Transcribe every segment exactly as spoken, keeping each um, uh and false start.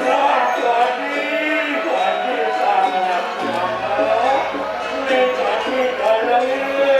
Rajane bani sangat mangga, ning kaki dayange.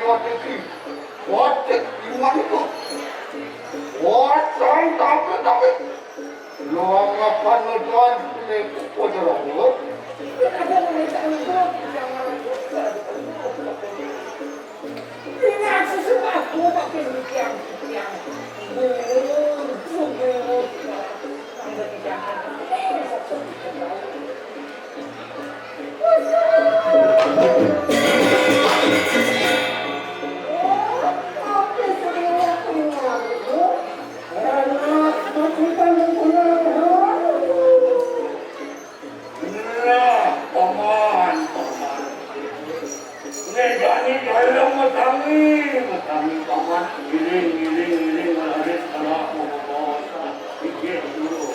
Kote ki, kote iman ko. Kote tapi tapi. Lo ngapan ngedoan le kupo jerobot. Nah, paman, paman. Ngejani dalam metangi, metangi paman. Giling, giling, giling, melarit, kena, mau, mau, mau. Pikir dulu.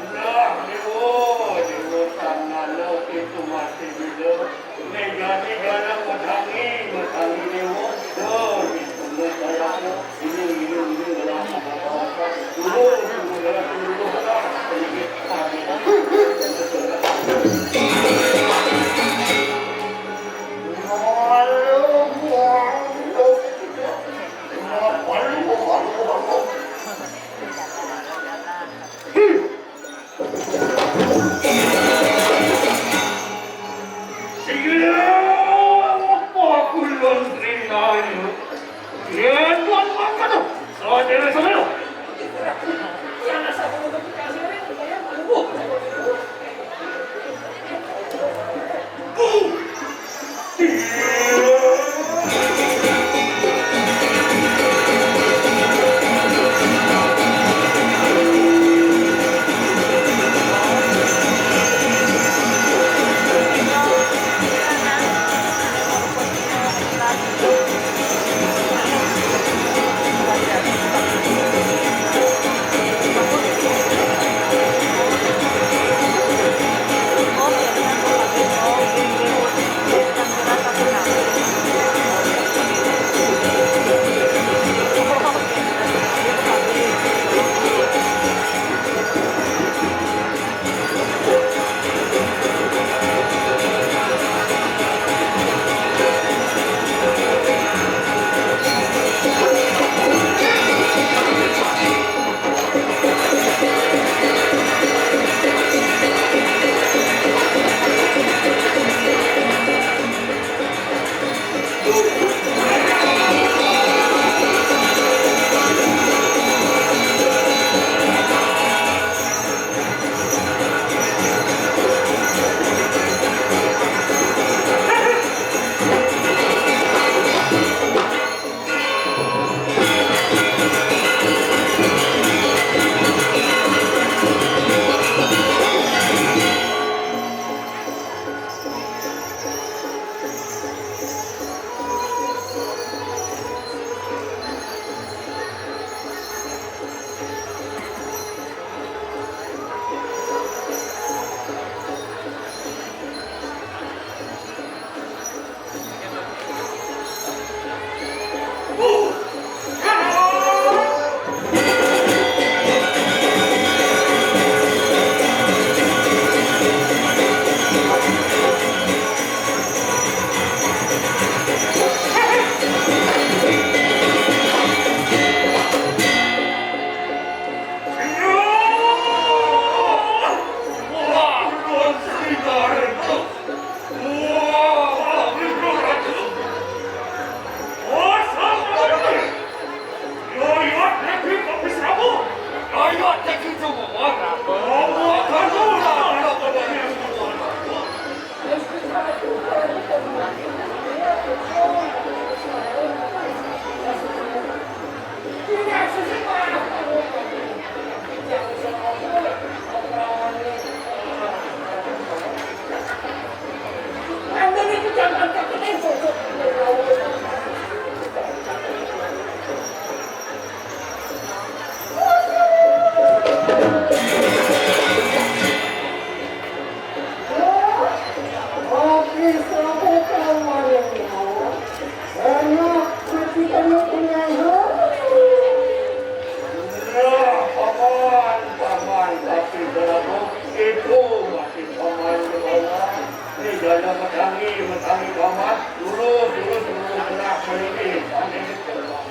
Nah, Dewa, Dewa Tangala itu masih hidup. Negani dalam medangi, medangi Nah, paman, paman, tapi berapa itu masih paman di bawah. Ini jalan metangi, metangi paman. Dulu, dulu, dulu, kena selingkuh.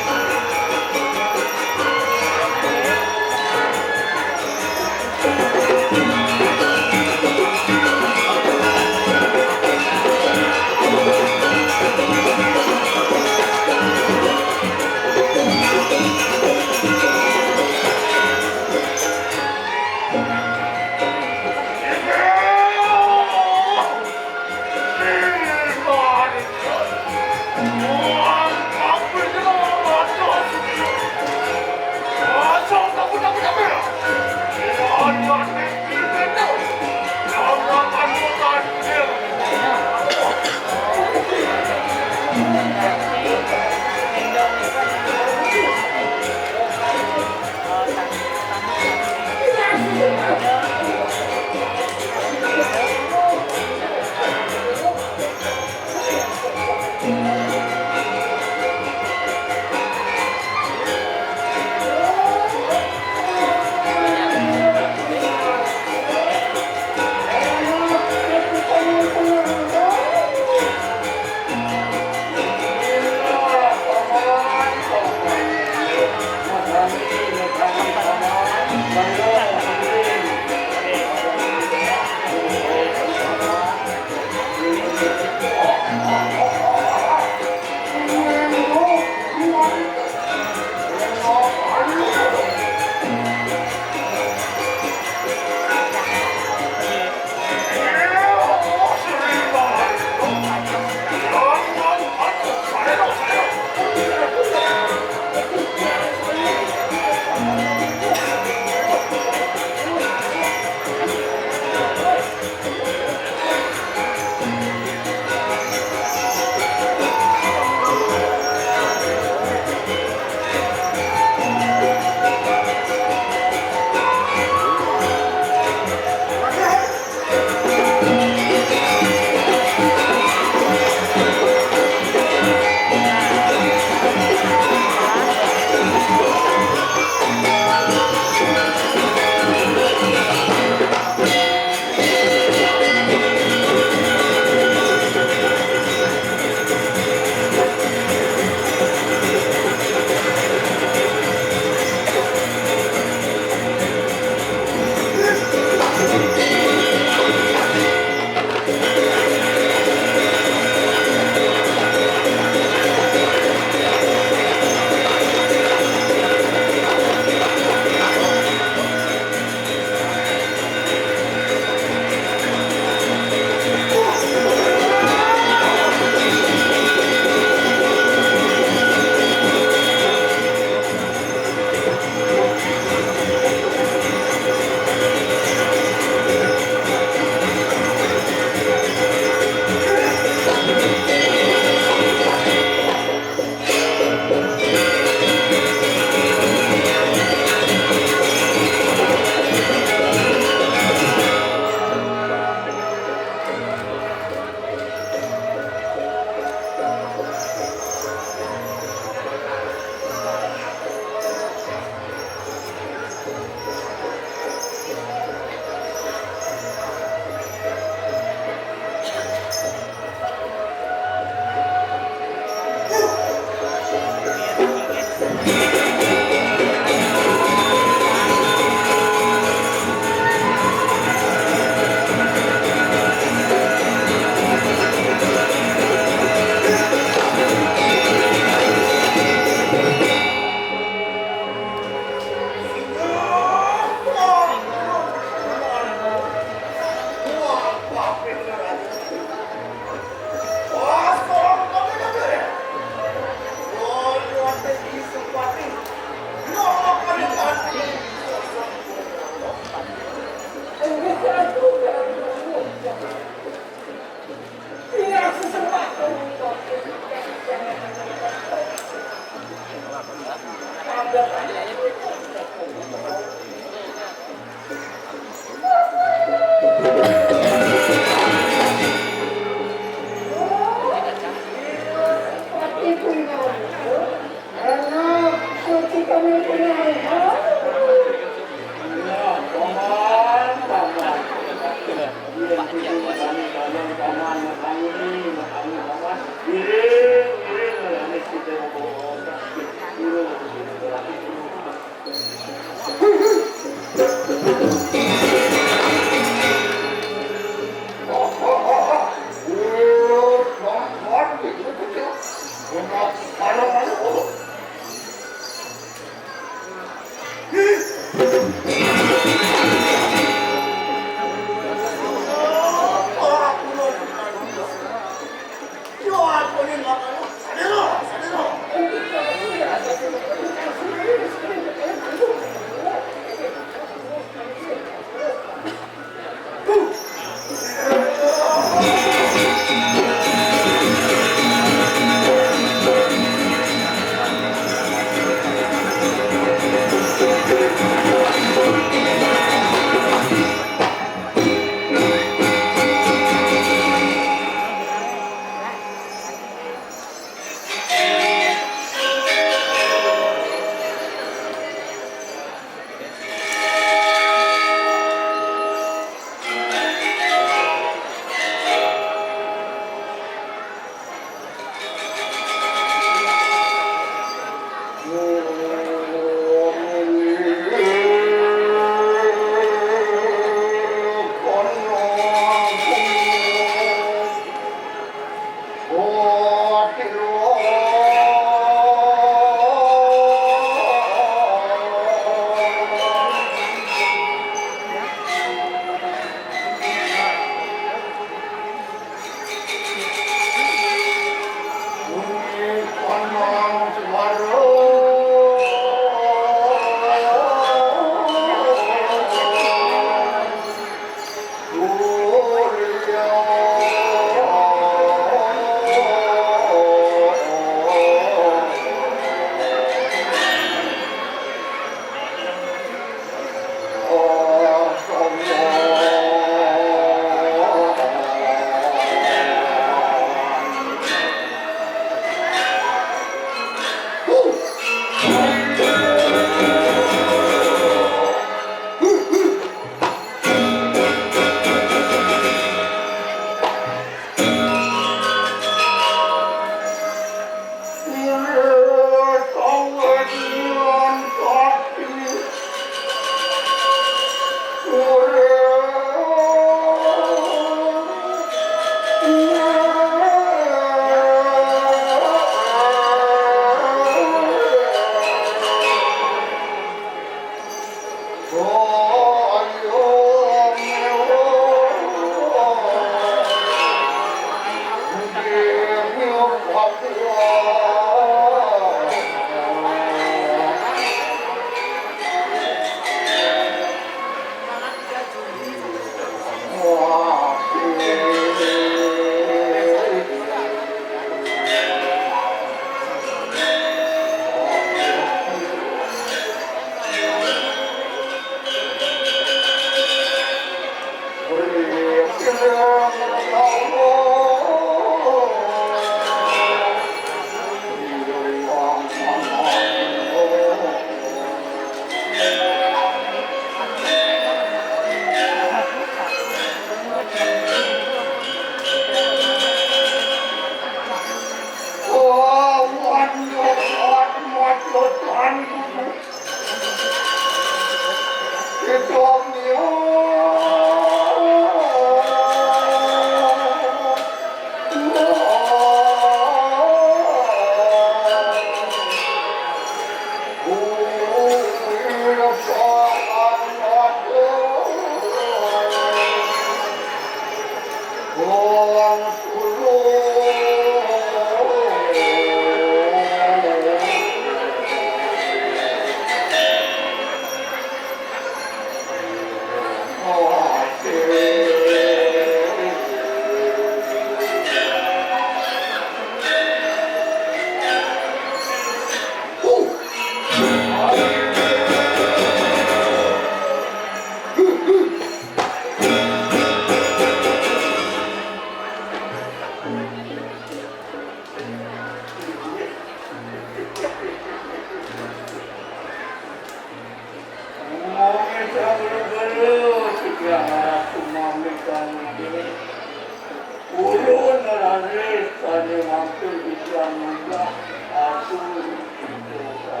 Ulun raris kade mampir di Tiang Muda, atur di Tiang Muda.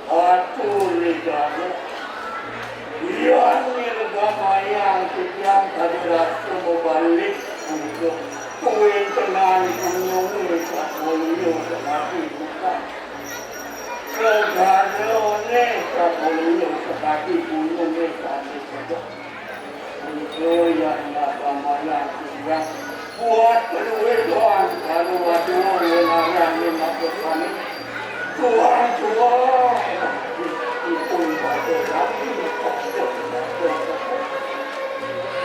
Atur di Tiang Muda. Yan nirgamayang titiang kadi rasa mabalik untuk kuwintenan gununge samulia sakadi bukan. Segarane samulia sakadi gununge sakadi bukan. Ento yan nirgamayang titiang buat kaduwe doang karo wadua wenaran ing masa kami. Tuan-tuan, ipun pada sami.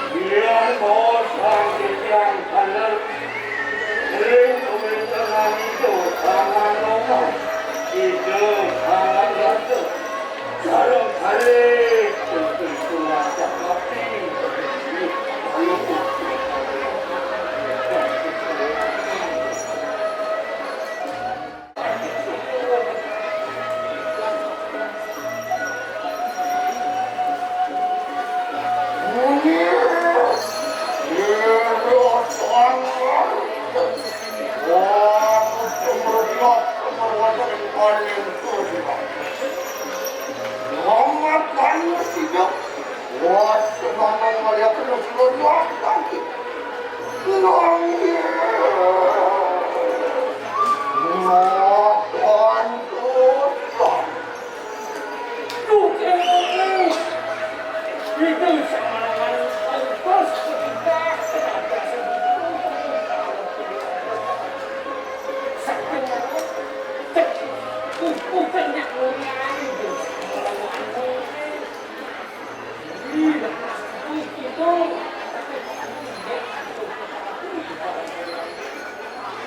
Bilang bos sang titiang kaler ring pemerintahan itu, tangan nomor itu, tangan raja. Sareng kalih, tentu suara tapi.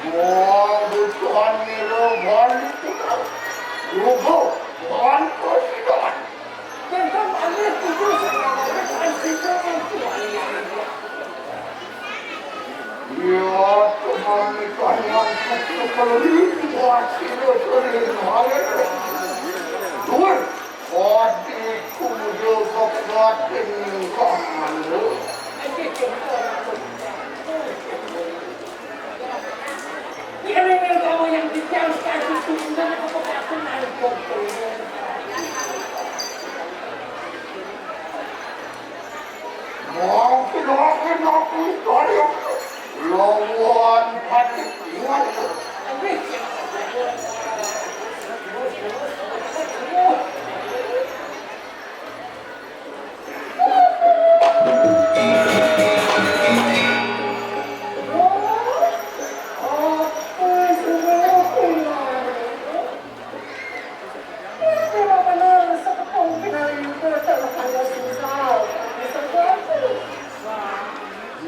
Wong butuhan nira balik. Lugu, balik kosidan. Tentang alih itu sekarang, ya, teman ikan yang suka kalau itu, wah, sila sering hal. Tuan, adikku juga batin kamu. Kira-kira kamu yang detail sekali, aku tak kenal. Mungkin aku nak percaya lawan hati Tuhan.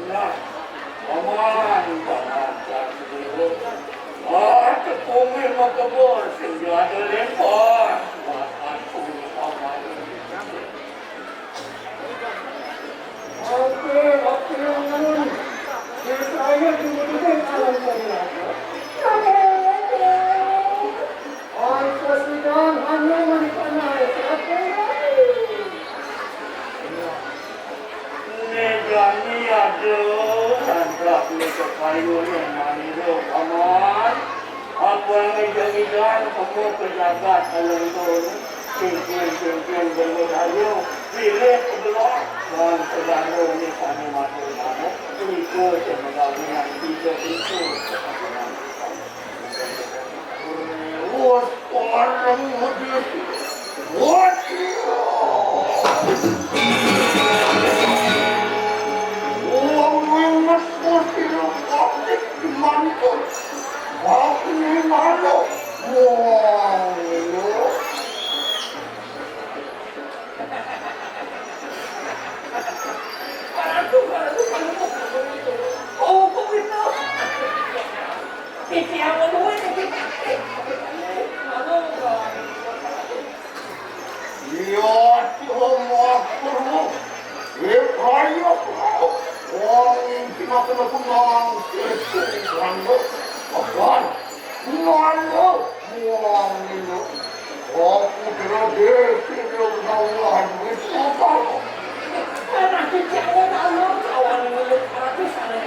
Nah, paman, paman, aku mah kebon senjata lempar. Wah, aku paman. Oke, oke, aman. Saya juga dengan alam saya. Oke, oke. Ay, kasihan, hanya menikah naik. Oke, oke. Ni jani ada santap ni kepayun yang maniru, paman. Apa yang ngejar-ngejar, semua pejabat kalau itu. Cincin-cincin bermedaya, bilik sebelah, dan segala ni kami masuk nama, berikut yang menggabungan tiga pintu. Terus orang muda, waduh. Orang yang masuk di rumah ni, di mana tu? Aku ni mana? Wah. Iya, cuma aku. Eh, ayo, kau. Wong ini cuma kena kunang. Sesungguhnya. Apaan? Mana? Wong ini. Aku kira desa dia ketahuan. Itu apa? Anak kecil, anak kawan ini. Aku sana.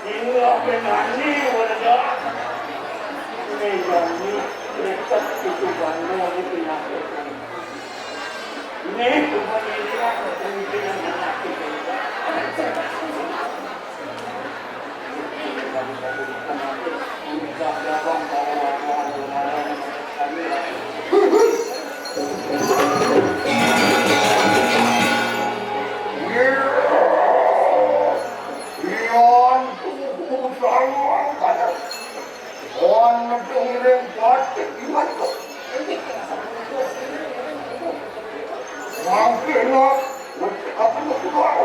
Ini apa nani, warga? Ini jami, dekat itu bandung, ini pindah. Wan, metu ngiring batik gimana kok? Mangke nak, apa nak keluar?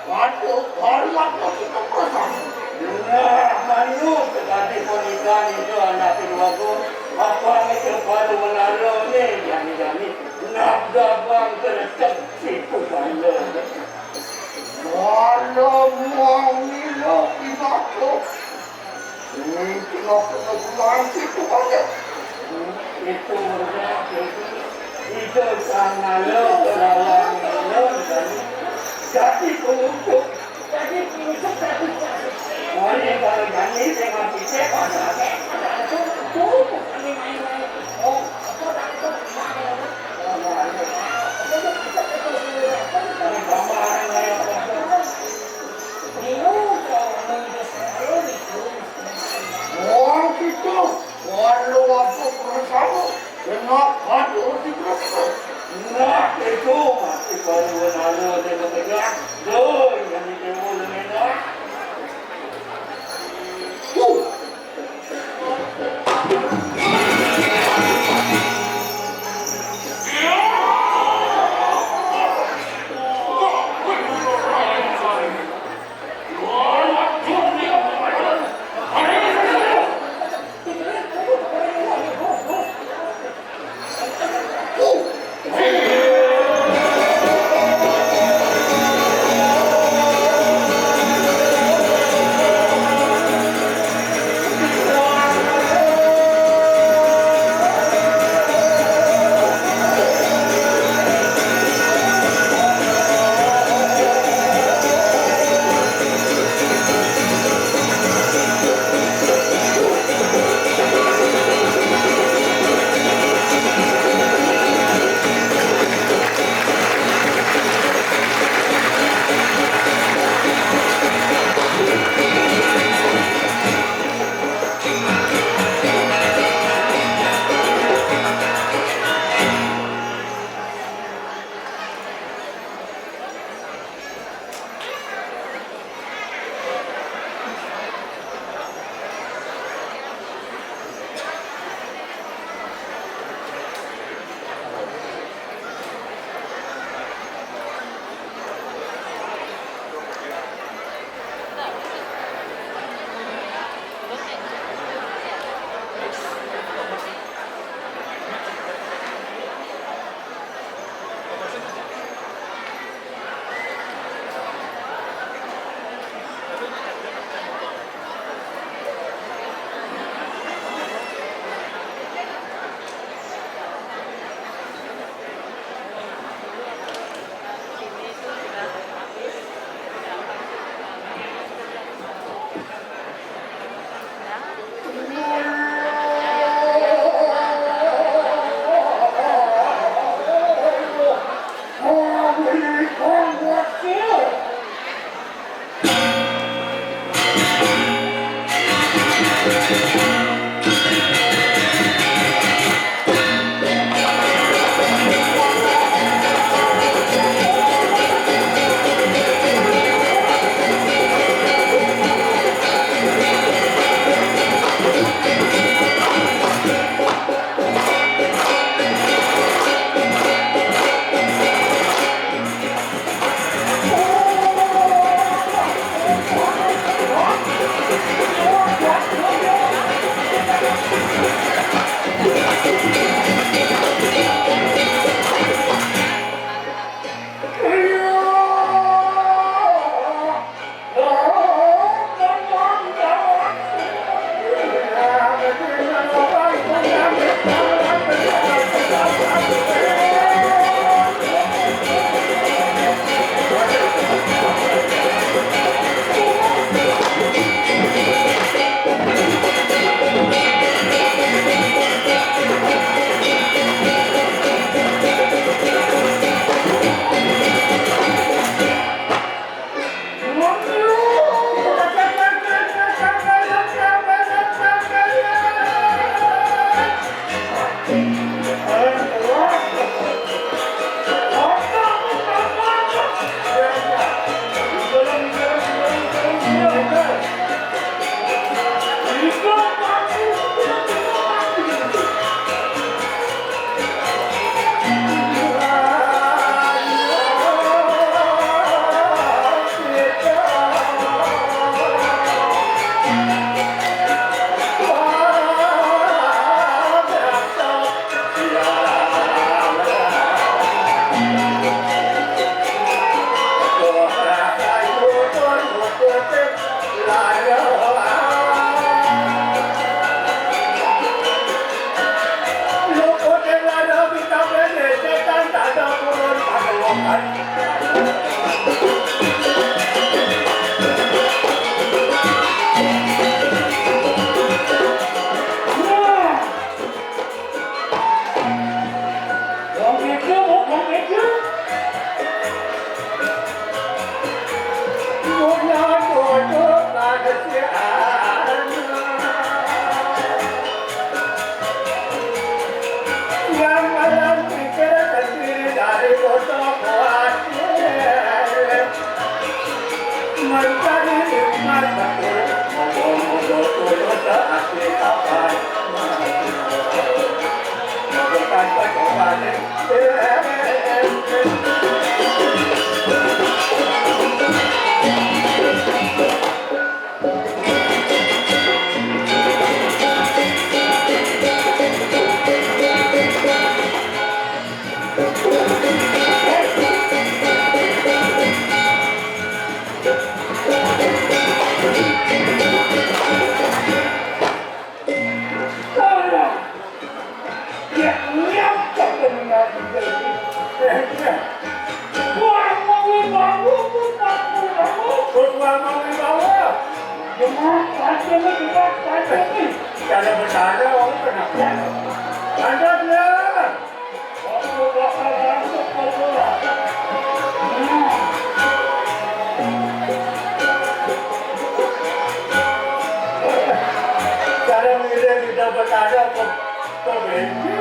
Aduh, baru aku kita perasaan. Nah, manu sekali pernikahan itu anak keduaku. Apa itu baru menara ni, jani-jani. Nak dagang keretek situ sana. Kalau muang ni lo, ibadah. Hmm, kenapa lagu lain situ banyak? Hmm, itu udah, itu, itu sama lo, kalau lo, jadi penutup. Jadi penutup, jadi penutup. Oleh kalau jadi dengan kita, pada, pada itu, itu, kami main-main. Oh, apa tak itu? Oh, ya, ya. Apa itu? Apa itu? Apa itu? Apa itu? Wah, gitu. Wah, lu apa perusahaan? Kena padu di berapa? Nah, itu masih baru lalu dia bekerja. Doi, yang dia boleh nak. Uh. Kada bercanda, orang kenapa? Ada dia. Cara milih tidak bertanya ke, ke benci.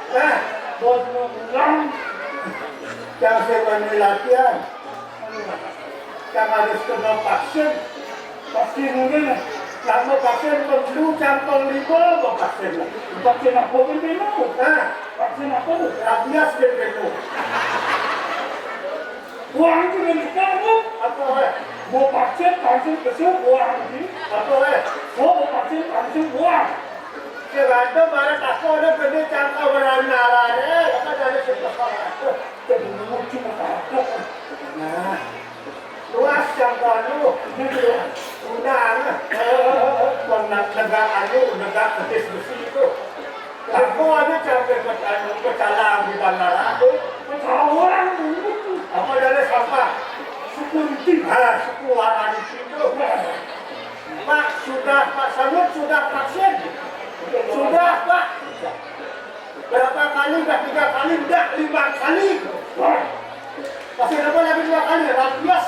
Nah, bos mau pulang. Yang saya mau latihan. Yang harus kena vaksin. Vaksin ini, kamu vaksin perlu campur lima, mau vaksin. Vaksin apa ini? Hah? Vaksin apa tu? Rabies dia tu. Wah, itu yang kita tu. Apa, weh? Mau vaksin, vaksin besar, wah, ini. Apa, weh? Mau vaksin, vaksin, wah. Kira ada barang tak ada gede cangkau berani arah, eh. Apa dari situ? Jadi, lucu, apa? Nah. Luas yang baru, udah, eh, pernah negak anu, negak betis besi itu. Aku ada campur pecah-, pecalang di bandara. Pecalang? Apa dari sampah? Security. Ah, suku warna di situ. Pak, sudah, Pak Samud sudah vaksin? Sudah, Pak. Berapa kali? Dah tiga kali, dah lima kali. Wah. Masih ada lagi dua kali, ratus.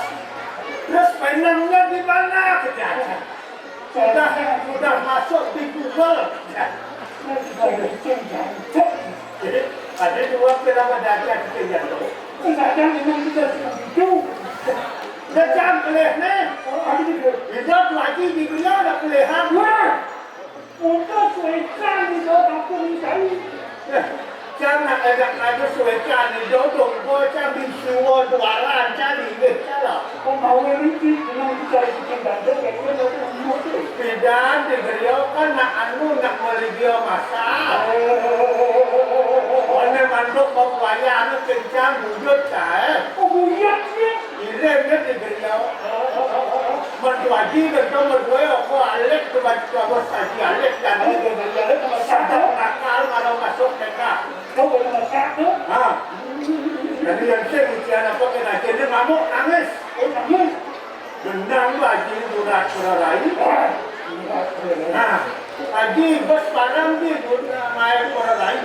Terus penangnya di mana? Kejadian. Sudah, sudah masuk di Google. Jadi, ada dua kenapa dajal kita jatuh. Kadang memang kita seperti itu. Dajal kelih ni. Oh, ada juga. Kita tu lagi di dunia ada kelihan. Wah! Untuk suecan di dalam kampung ni. Cang nak ajak ada suecan ni dodong ko cang di suo duaran cang di weh cala. Kau mau ni ti dengan kita itu kan dah ada kan ada umur tu. Pidan di gerio kan nak anu nak meli dia masak. Mana manduk mau kuaya anu kencang bujut cai. Oh bujut ni. Iring dia di gerio. Mentuaji gentong berdua aku alik tu baca bos haji alik dan sadar nakal kalau masuk T K. Kau boleh masak tu? Ha. Jadi yang saya ujian apa kena kena ngamuk nangis. Oh nangis. Gendang tu haji tu nak serai. Ha. Haji bos barang di dunia main serai.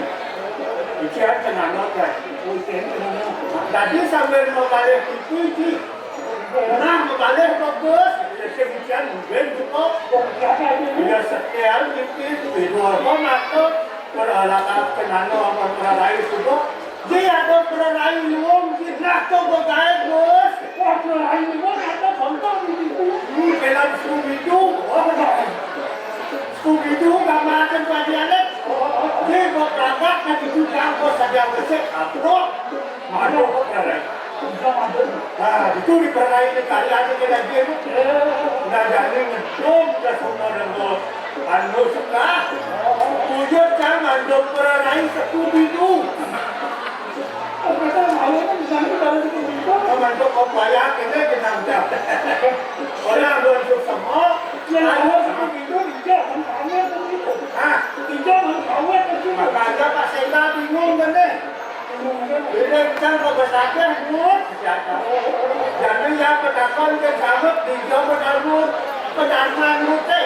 Ujian kena nonton. Ujian kena nonton. Jadi sambil mau balik itu ji. Nah, balik bagus. Ya, sing ujian mungkin juga. Ya, sekian mungkin. Dua apa mata. Peralakan kenano apa perai sudah. Dia ada perai luang, dia nak tu bergaya bos. Wah, perai luang ada contoh di situ. Hmm, dalam suku itu. Wah, suku itu gak makan pelajaran. Dia berangkat ke situ, kampus ada besar. Apa? Mana kok perai? Nah, itu di perai ini kali ada kejadian. Nah, jadi ngedom ke semua dengan anu suka. Bujur kan mandok perai seku bidu. Mandok kok bayar kena jenang jam. Orang anu suka semua. Anu seku bidu, dia kan kami itu. Ah, dia kan kawet itu. Makanya Pak Senda bingung kan deh. Bila kita kau bersabar, Bud. Jadi ya pedagang ke jawab di jawab pedagang pedagang Bud teh.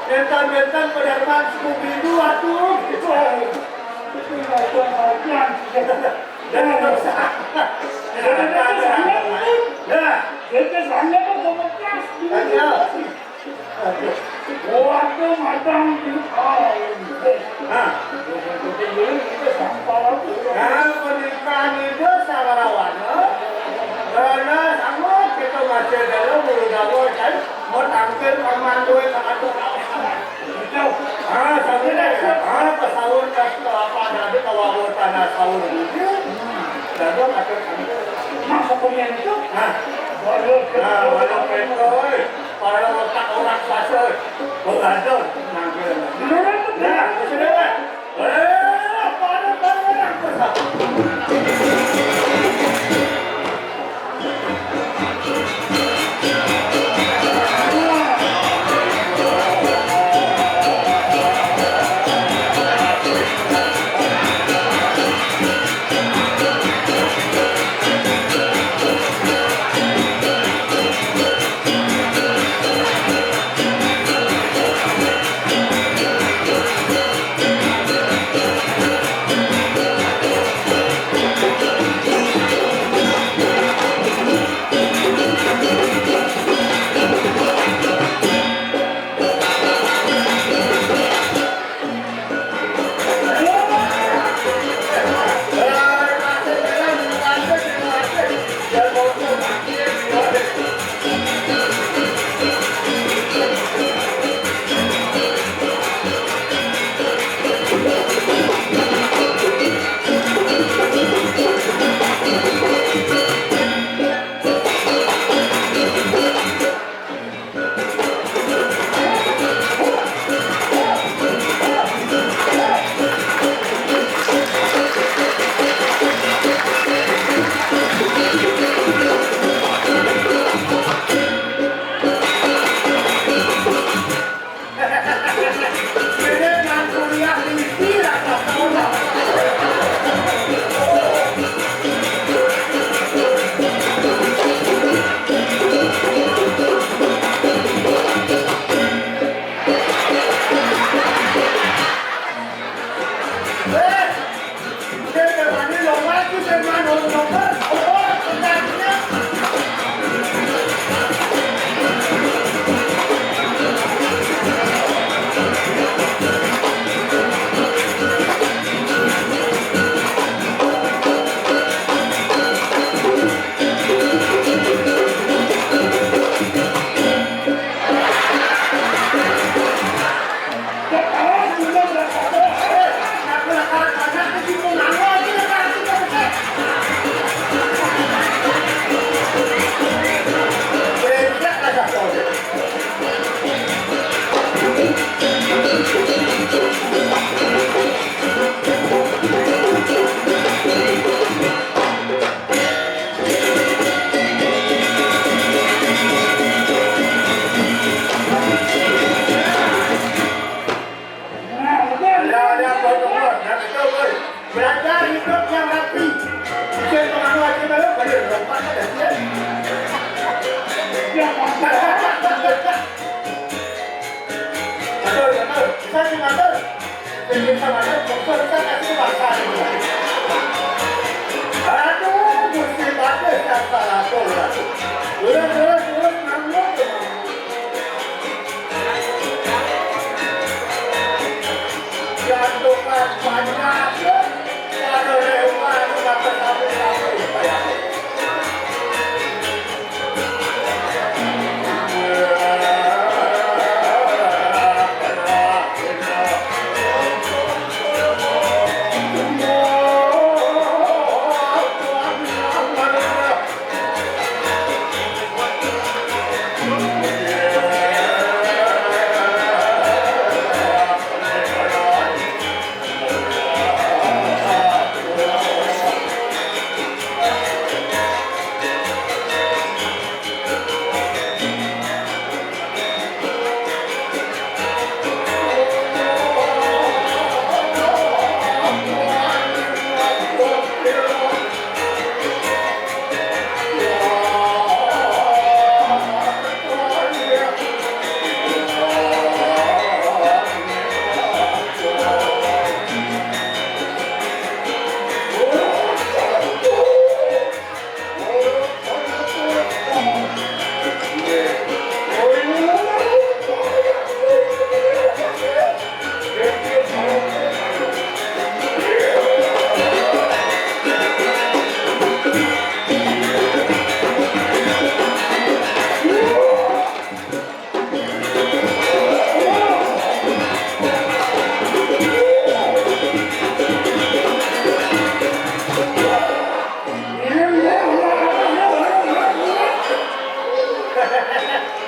Bentan-bentan pedagang Scooby-Doo atuh. Dan terus. Ya. Jadi sana kan mau bekas. Iya. Waduh, madang di. Nah. Nah, pernikahan itu sabarawana. Karena sama kita masih dalam bulu dawa kan mau tampil aman duit sama tuh. Ah, sampai deh. Ah, pesaur ke apa ada di bawah tanah saur gitu. Lalu ada tampil. Nah, pokoknya itu. Nah. Waduh, nah, waduh, betul. Para otak orang pasal. Berada. Nah, sudah, sudah. Eh, para, para, para. Aduh, Gusti Patih, salah atur. Turun, turun, turun, nanggung. Jantungan panjang, pada lewat, mata sampai, sampai, kayak.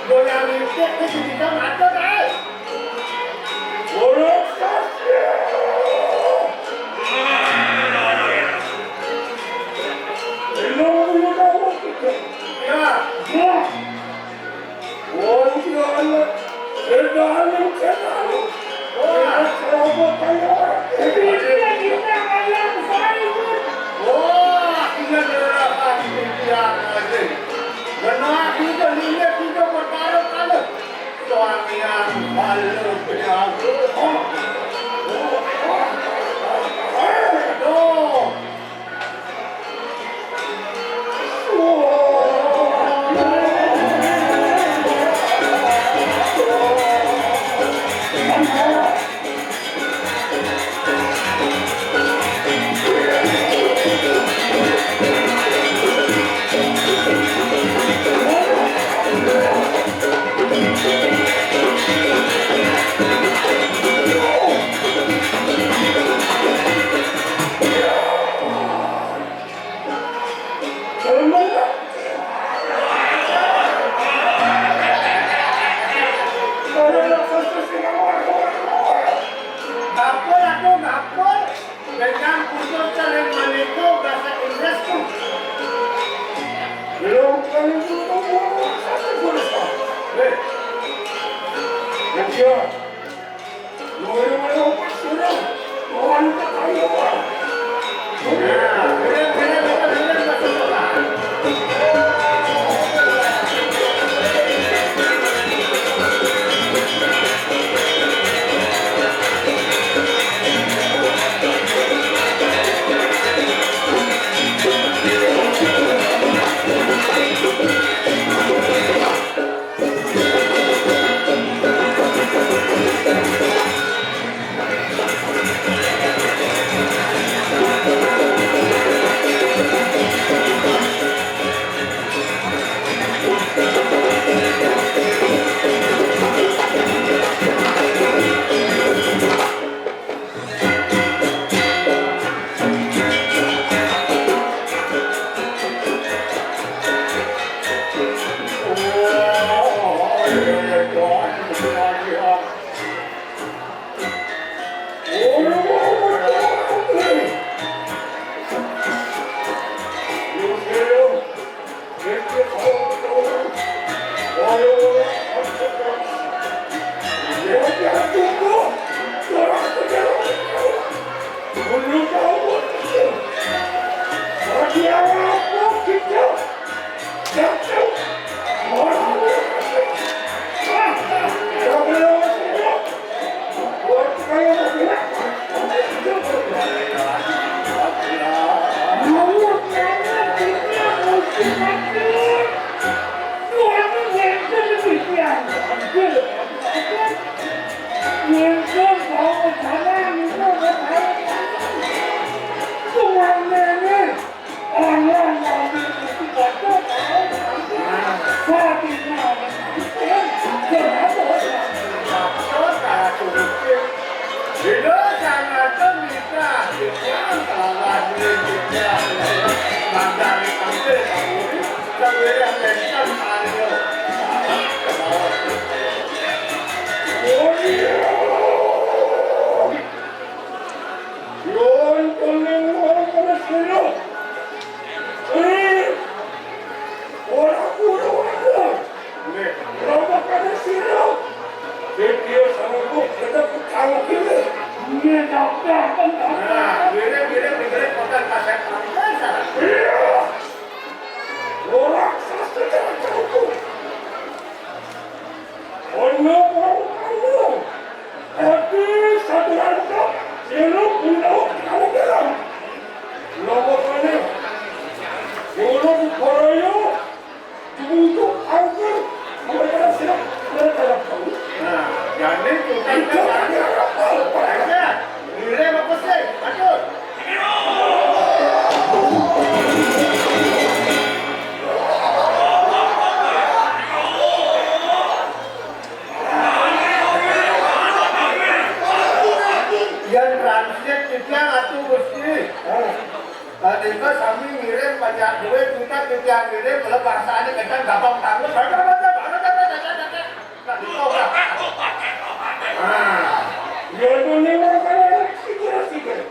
Goyang ipik ni si Bidang ada, Dai. Orang sakit. Belum punya dawa kita. Ya. Ya. Wah, ini anak. Sedalam, sedalam. Wah. Ini serobot kayak orang. Ini kita anak saya, Bun. Wah, ini adalah pasti yang asli. Benar juga, ini kita bertaruh kalah. Suami yang malu punya. Tuh. Dapur, aku dapur. Dengan putus sering menikah bahasa Inggris tuh. Belum kali itu kamu satu guru. Eh. Yang dia. Mau yang mana, Pak? Suruh. Mau anu tak tahu, Pak. Nah, mirip-mirip, mirip, bukan kasih. Iya. Orang sastra itu. Ono wong anu. Tapi satu rantau, sirup undang kamu bilang. Nomor mana? Sirup Koroyo, dibujuk angker, mereka siap, mereka dapat. Nah, jadi kita itu kan ada apa? Ya, nilai apa sih? Lanjut. Yén transit titiang atuh Gusti. Tadi ka sami ngiring banyak duit, kita titiang ngiring, kalau bahasanya kencang gampang tanggung. Nah, ya itu nih makanya sikir-sikir.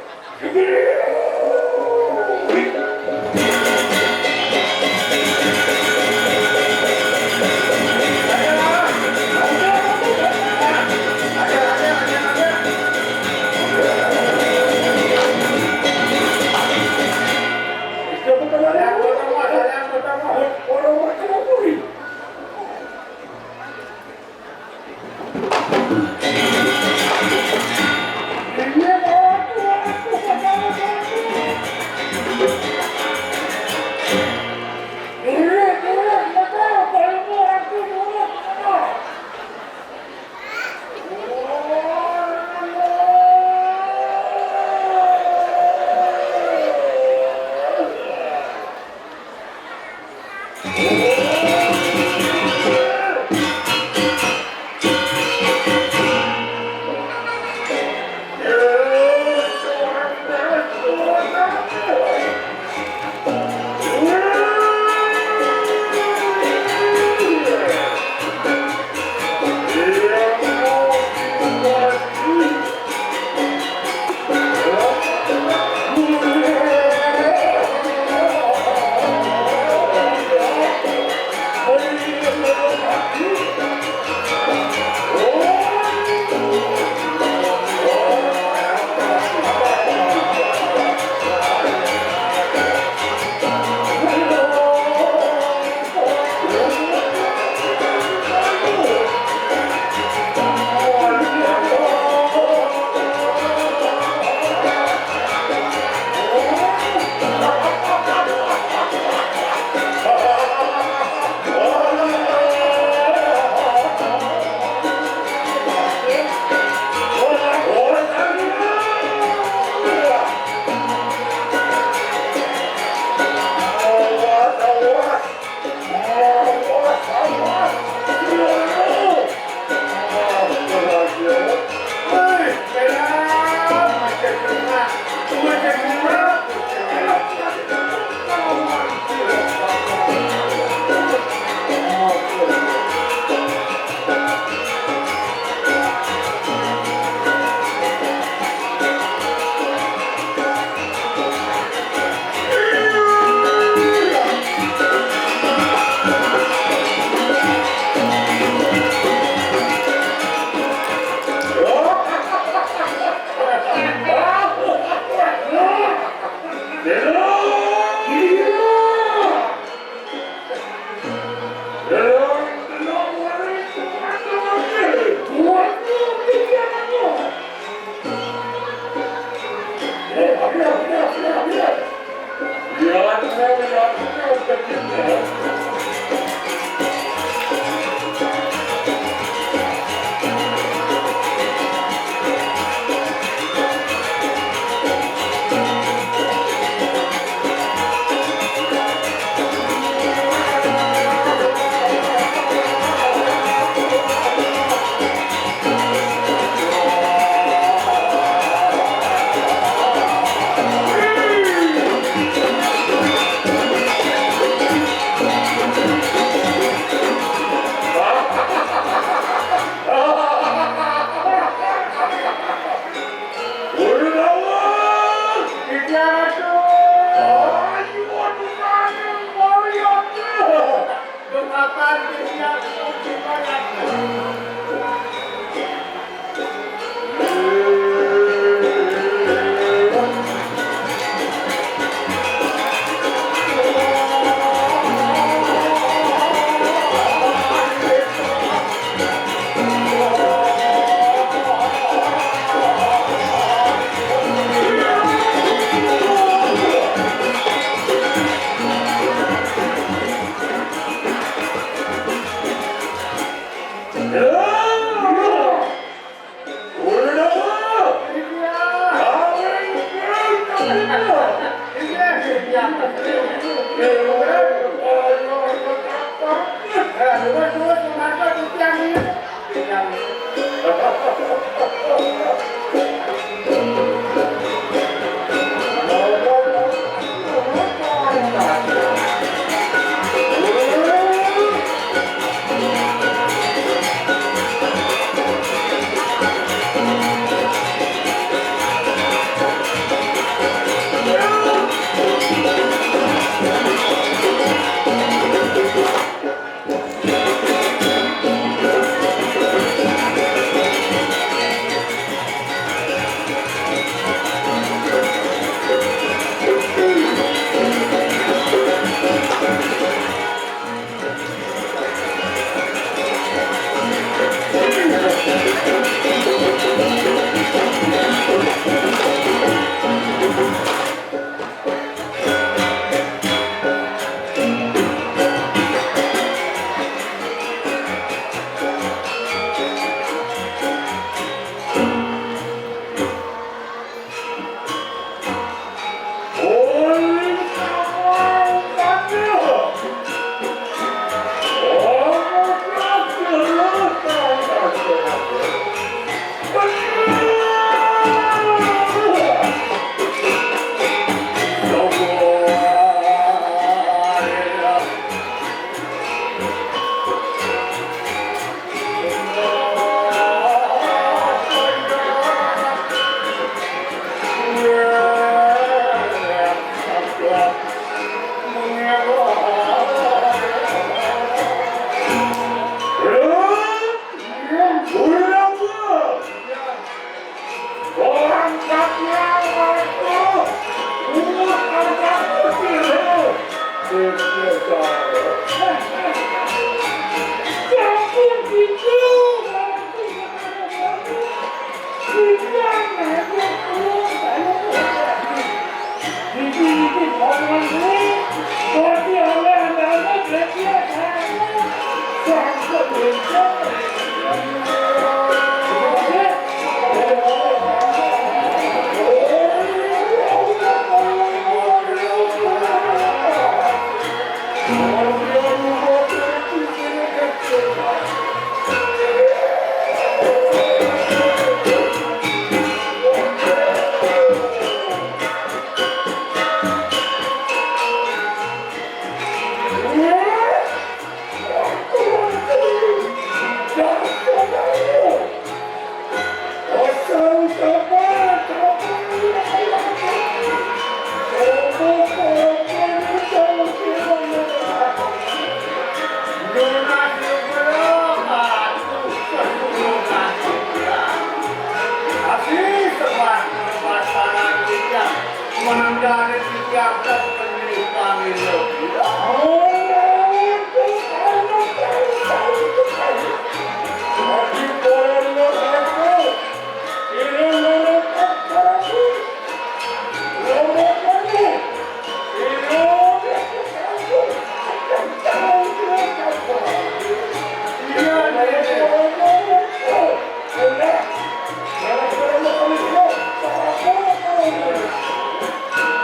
Menandani tiang tak penuh kami lebih.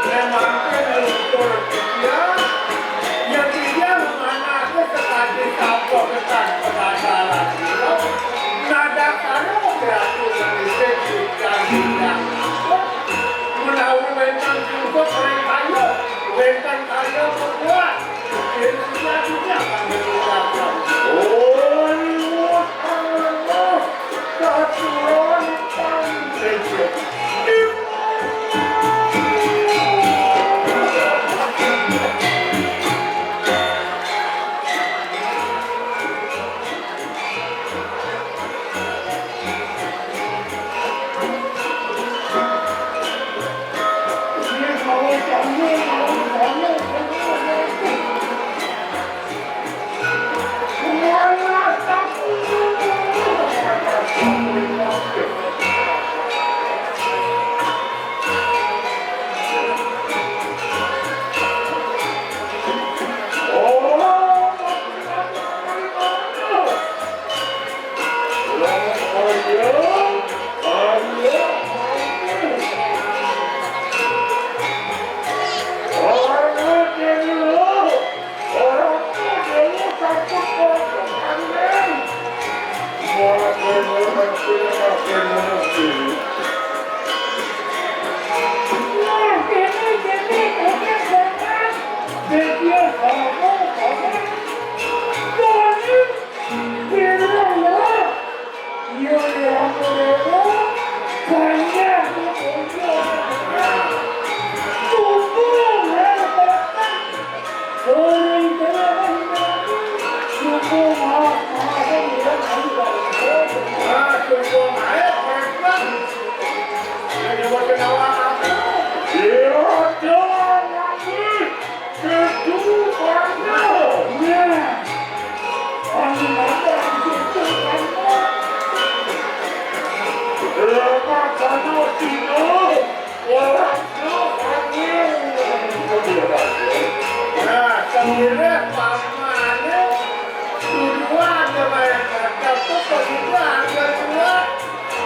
Memang kena ukur dia, yang dia memanahkan sekali sampah ketan pengadalan dia. Nadak sana beratu mengisi ikan bintang. Menawi wénten jungkut ring kaya, wénten kaya berbuat. Yen sejatinya kami mengucapkan. Oh, Allah. Nah, sendiri pamane tujuan bae kerja tuh begitu anggar dua.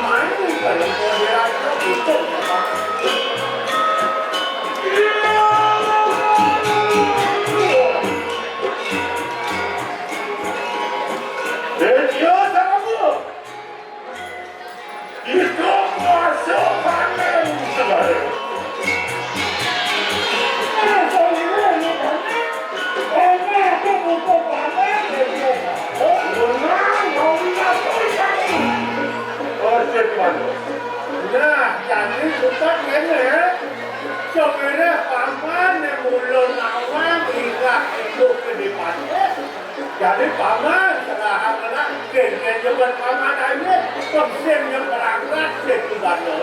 Main kalau moderator itu. Iya, sama. Iku kuasa panen sebae. Nah, jadi bukan ngene, ya. Sebenarnya paman yang mula nawang irah itu ke depan. Jadi paman, serahan anak, ken-ken jebat paman aja, pemsen yang berangkat, setu bano.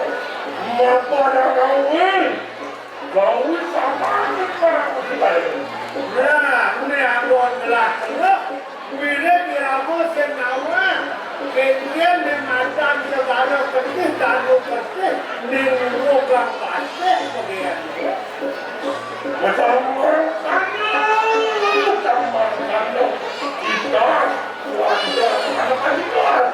Mapa dah kawin? Kawin sama ni barang kucing lain. Nah, ini anggon gelah tengah. Kuwi irama sing nawang. Kéngkén ning madan segala ketih, danu ketih, ning rogang pasih bagian. Macam orang sana, macam orang sana. Kita, warga, anak-anak.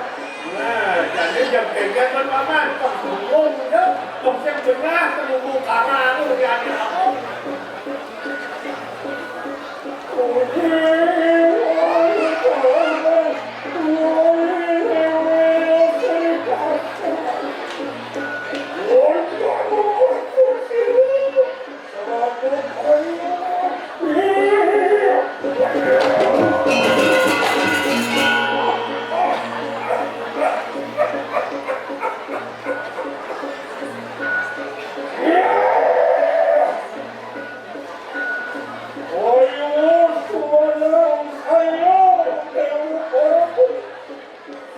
Nah, jadi jam tiga kan paman, pas bengong dia, pas yang tengah, penunggu karang, dia ada apa?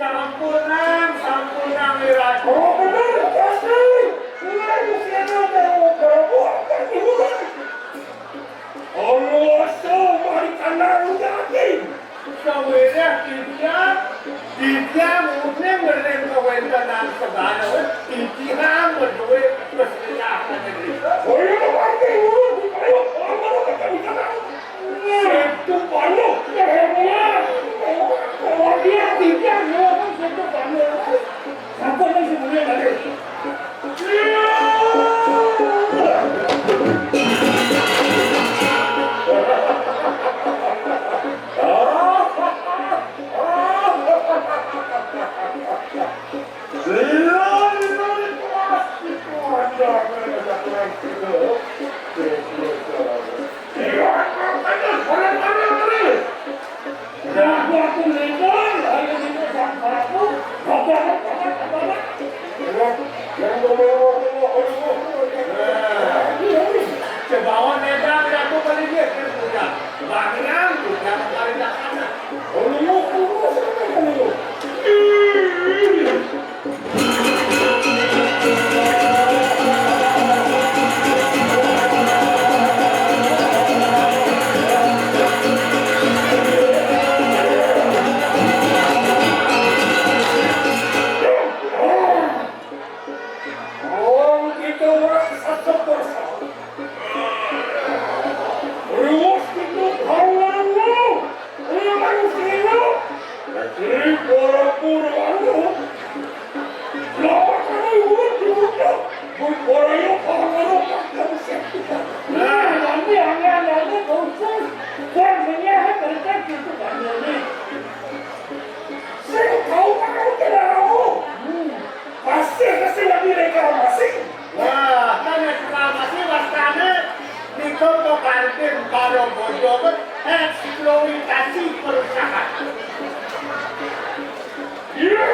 Sampunang, sampunang, Ira. Oh, bener, pasti. Ira, Gusti Allah, Prabu, akan diurut. Allah, so, mari kanang daging. Sawirah titiang, titiang uning ngeling kawéntenan segala, titiang beduit kesusahan negeri. Oh, iya, pasti urut, ayo, orang-orang akan dikanang. Setu panuh. Dia tidak ngomong setu panuh. Apa yang sebenarnya tadi? Cebawon nedang, aku kali dia, dia punya. Bangiran, punya kali dah sana. Wong kita raksasa persa. Rumus kita kawangan. Ini manusia. Jadi pura-pura anu. Lawan kami urut di muka. Pura-pura yuk kawangan. Nah, kami hanya ada khusus. Buat menyahkan mereka gitu kan ini. Sing tau kan aku tidak tahu. Pasti pasti lagi reklamasi. Wah, kan reklamasi wastane nika pepantin karo bojo eksploitasi perusahaan. Iya.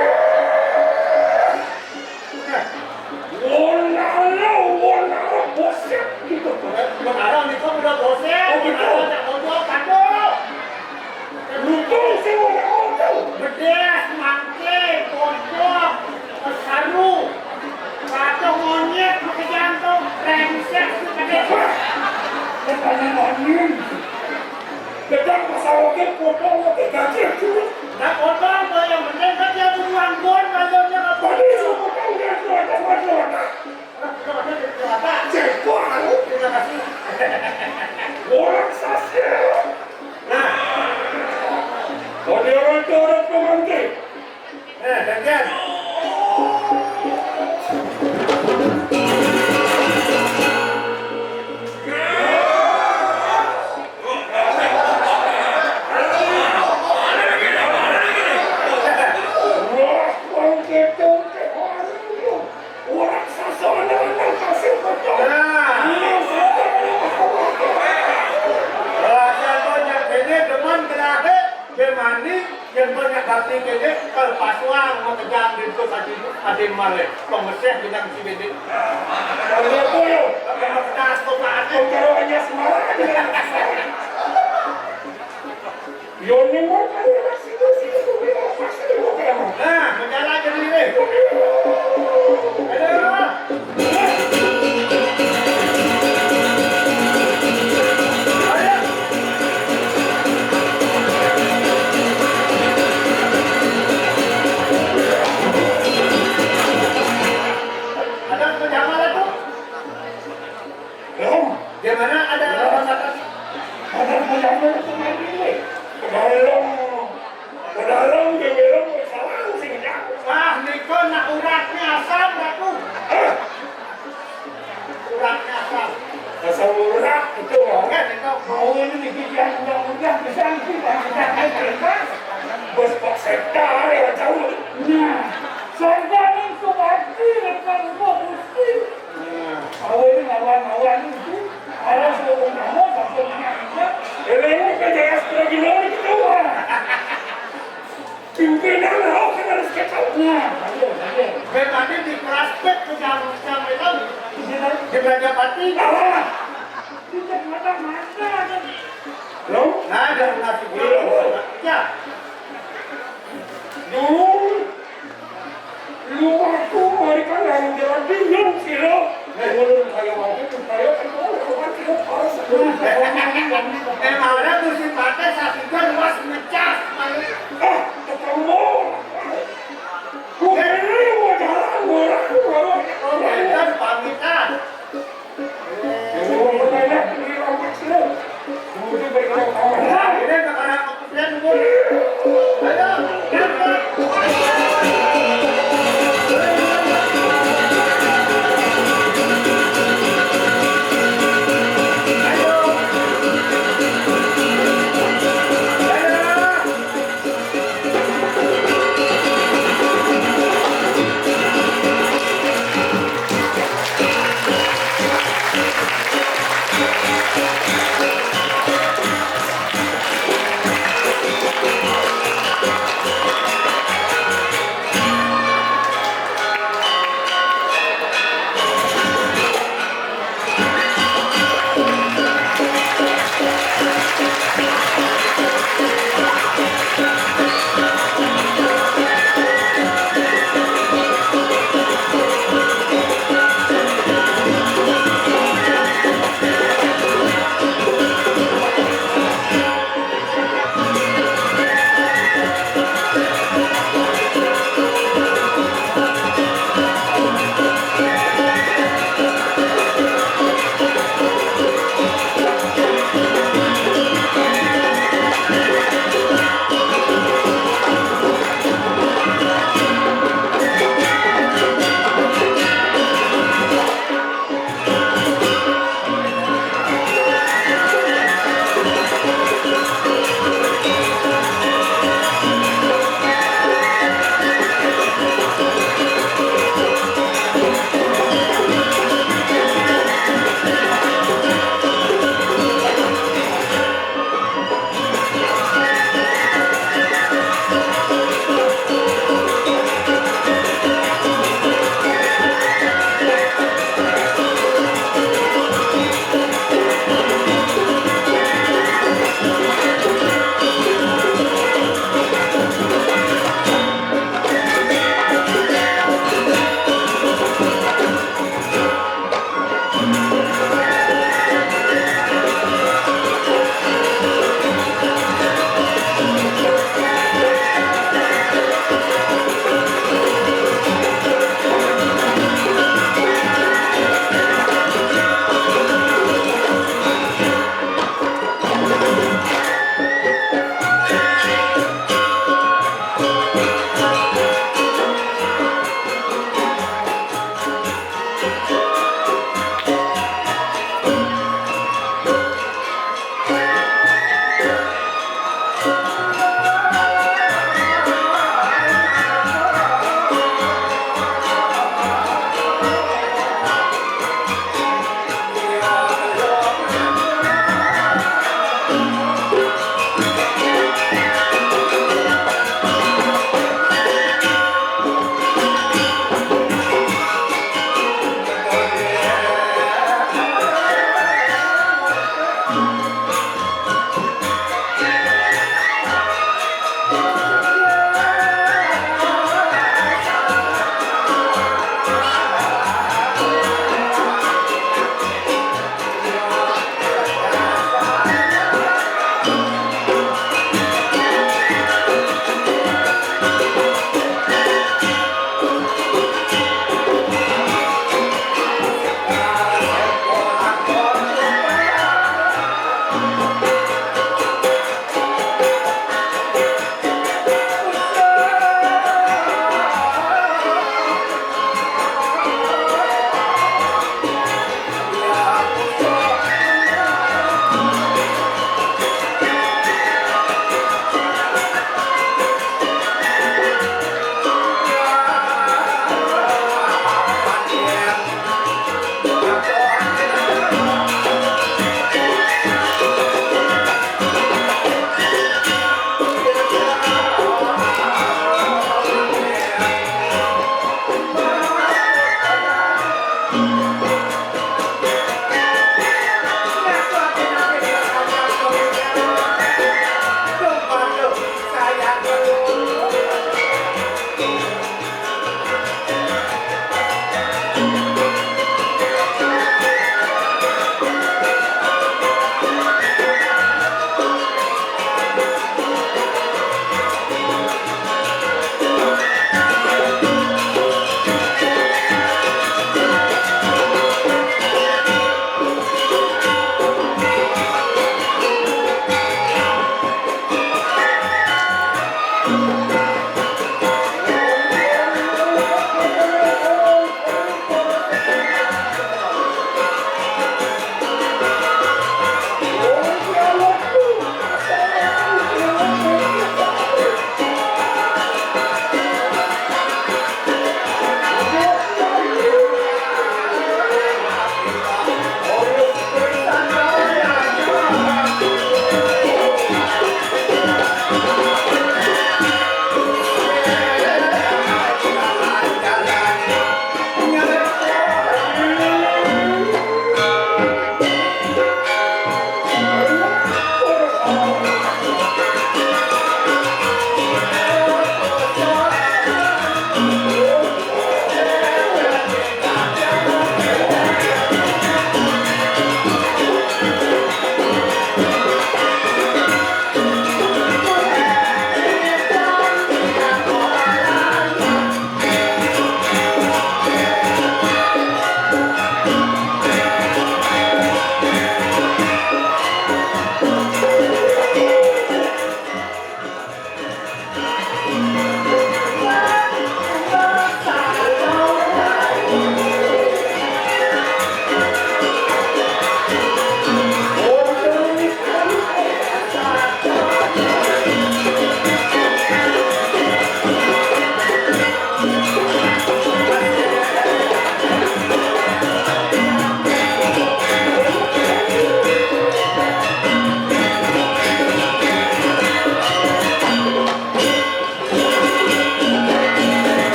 Wonalo, wonalo, bosep gitu. Menara nika udah bosep. Oh, gitu. Menara tak bodoh, patuh. Lutung sing wonalo tuh. Bedes, mangke, bodoh, saru. Patuh monyet, pakai jantung, brengsek, pakai. Katanya monyet. Gedang pasal oke, potong oke, gaji, cuy. Nah, potong, yang penting kan dia butuh anggur, kalau dia nggak potong. Tadi saya potong, dia tuh ada, ada, ada. Orang sasir. Nah. Kau dia orang itu orang pemangkit. Eh, gantian. Wah, pangkit tuh. Orang sasana nang kasih betul. Nah. Iya, betul. Lah, siapa yang kene demen kelahe, demani, yang banyak bakti kene, kalau pasuang, mau kejang, di itu, tadi, tadi male, pengeseh, bilang si bede. Kalau itu, yuk. Kalau kertas, kok, Pak, aku kalau hanya semarang, aja. Yo, ning wong kaya sing sing kuwi pasti kok emang. Nah, menjala jadi ini. Ayo. Pikiran undang-undang bisa nanti dan kita naik kertas. Bos Pak Sekda ya jauh. Nah, sarjana Subakti rekan gua Gusti. Nah, awalnya ngawan-ngawan itu. Ada suruh kamu sampai punya anak. Eleng kerja ekstra gimana gitu? Pimpinan lo kan harus ketahuan. Nah, iya, iya. Berarti di kelas pet ke jam jam itu di Raja Pati. Ah, tidak mata-mata. Lo? Nah, ada nasi goreng. Ya. Dulu, lu aku mereka yang jalan bingung sih lo. Menurut saya waktu itu saya kan tahu kawan kita harus. Emang ada musim pakai satu jam luas mecah. Ah, ketemu. Bukan ini mau jalan, mau ragu, mau. Oke, kan pamit ah.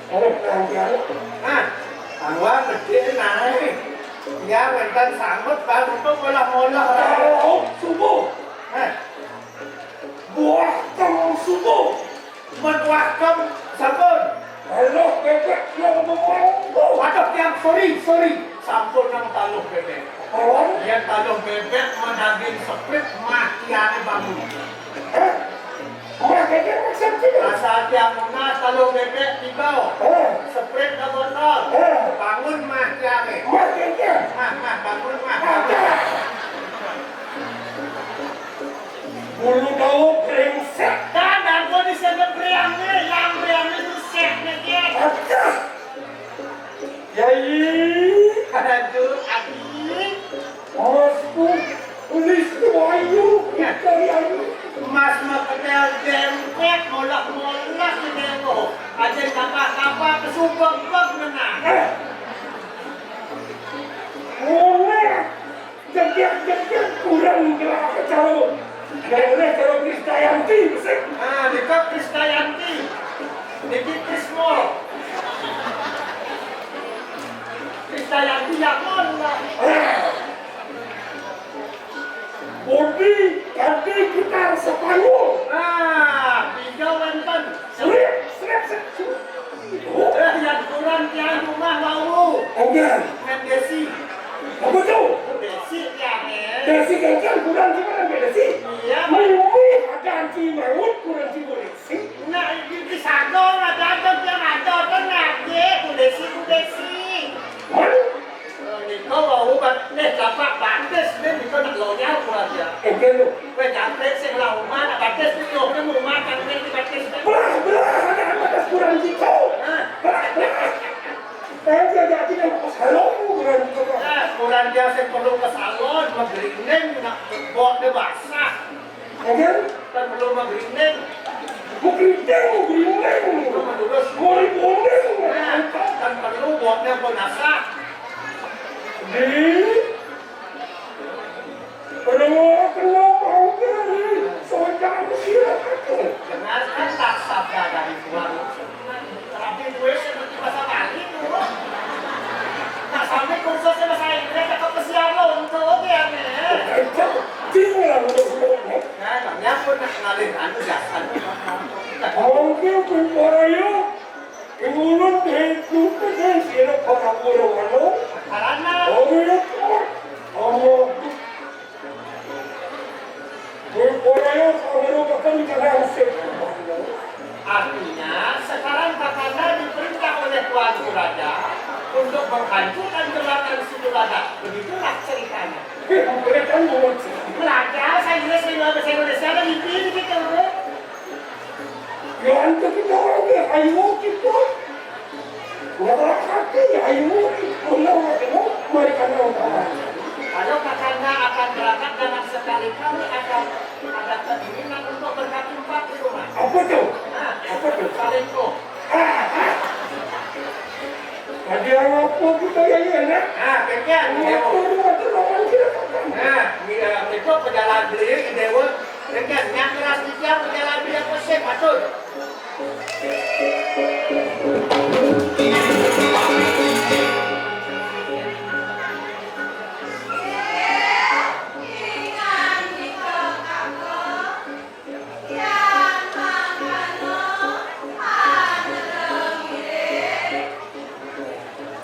Aduh, lancar. Nah, angwang gedé naé. Ya, wénten sanget, Bang, untuk molah-molah. Kalau subuh. Nah. Buah tem subuh. Buat buah tem sampun. Halo, bébék yang ngomong. Waduh, yang sorry, sorry. Sampun nang taluh bébék. Apaan? Yén taluh bébék madaging seprit, mah tiangé bangun. Hah? Mah bébék maksudnya? Asal tiang nunas taluh bébék tiba. Hah? Seprit ka botol. Hah? Bangun mah tiangé. Mah bébék. Mah, mah, bangun mah. Ada. Bulu dawa brengsek. Kan, aku di sana priangnya, yang priangnya itu seknya dia. Aduh. Yai. Aduh, Adi. Masku, tulis Wahyu, ya. Dari Ayu. Mas maketel dempet, molah-molah di demo. Aja kapah-kapah, kesubek-bek menang. Eh. Mulai. Jegég-jegég kurang jelas karo. Nggak oleh karo Krisdayanti, sih. Ah, nika Krisdayanti. Niki Krismol. Krisdayanti ya Allah. Ah. Bodi, ganti gitar Spanyol. Nah, tiga wénten. Srip, srip, srip, srip. Eh, yang kurang tiang rumah wau. Enggak. Ngan Desi. Apa tuh? Desi tiangnya. Desi kan, kan kurang gimana, Desi? Iya, Mimi ada anti maut, kurang si Desi. Nah, di, di sana ada, ada tiang ada, kan ada, Bu Desi, Bu Desi. Mana? Nika wau bat-, nih, lapak batis, nih, nika nak lonyar kurang ya. Enggak, lu. Wéh, jangkrik sing lah umah, nak batis, nih, nyoknya mau umah, jangkrik di batis, nih. Belah, belah, ada, ada batis kurang gitu. Hah? Belah, belah. Saya diajakin yang ke salon, kurang gitu, Pak. Nah, kurang dia sing perlu ke salon, menggelinding, nak bot dia basah. Ayan? Kan perlu magrinding. Magrinding, magrinding. Perlu madurus. Magrinding. Nah, kan perlu buatnya pun asah. Di. Perlu kena mau dari. Soalnya aku kira aku. Dengarkan tak sabda dari Tuhan. Tapi gue seperti bahasa Bali tuh. Nah, sampai kursusnya bahasa Inggris, cakep pesiar lo, itu oke ya, nih. Cing lah, udah semua. Nah, nanya pun nak ngalih anu jasan. Mungkin pun para yo, ngulun deh, lupa deh, sira para guru anu. Karena Oh, iya, oh, oh. Artinya, sekarang Kakanda diperintah oleh Tuanku Raja untuk menghancurkan jembatan Situlaga. Begitulah ceritanya. Belajar bahasa Inggris, bahasa Indonesia, ada mimpi gitu. Ya, itu kita orang ya, ayo kita. Ngarahake ayu, menang ayu, mari kana utama. Kalau Kakanda akan berangkat dan sekali-kali akan ada keinginan untuk berkaki empat di rumah. Apa tuh? Nah, apa tuh? Salingkuh. Ada apa kita ya, ya, nak? Nah, pekian, Dewa. Apa tuh, apa tuh, lawan kita, Kakanda? Nah, iya, itu pejalan beli, Dewa. Pekian, yang keras di tiang, pejalan beli, apa sih, patut?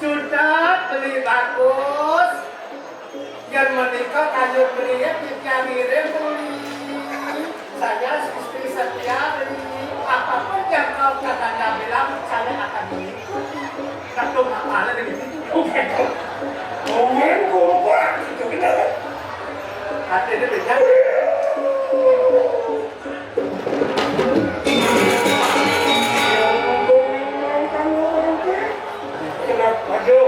Sudah beli bagus. Yén menika kayun griya titiang ngiring uli. Saya istri setia uli. Apapun yang kau katakan bilang, saya akan mengikuti. Ketum apalah ini? Komen kompak itu benar. Hati ini benar. Kenapa, Jo?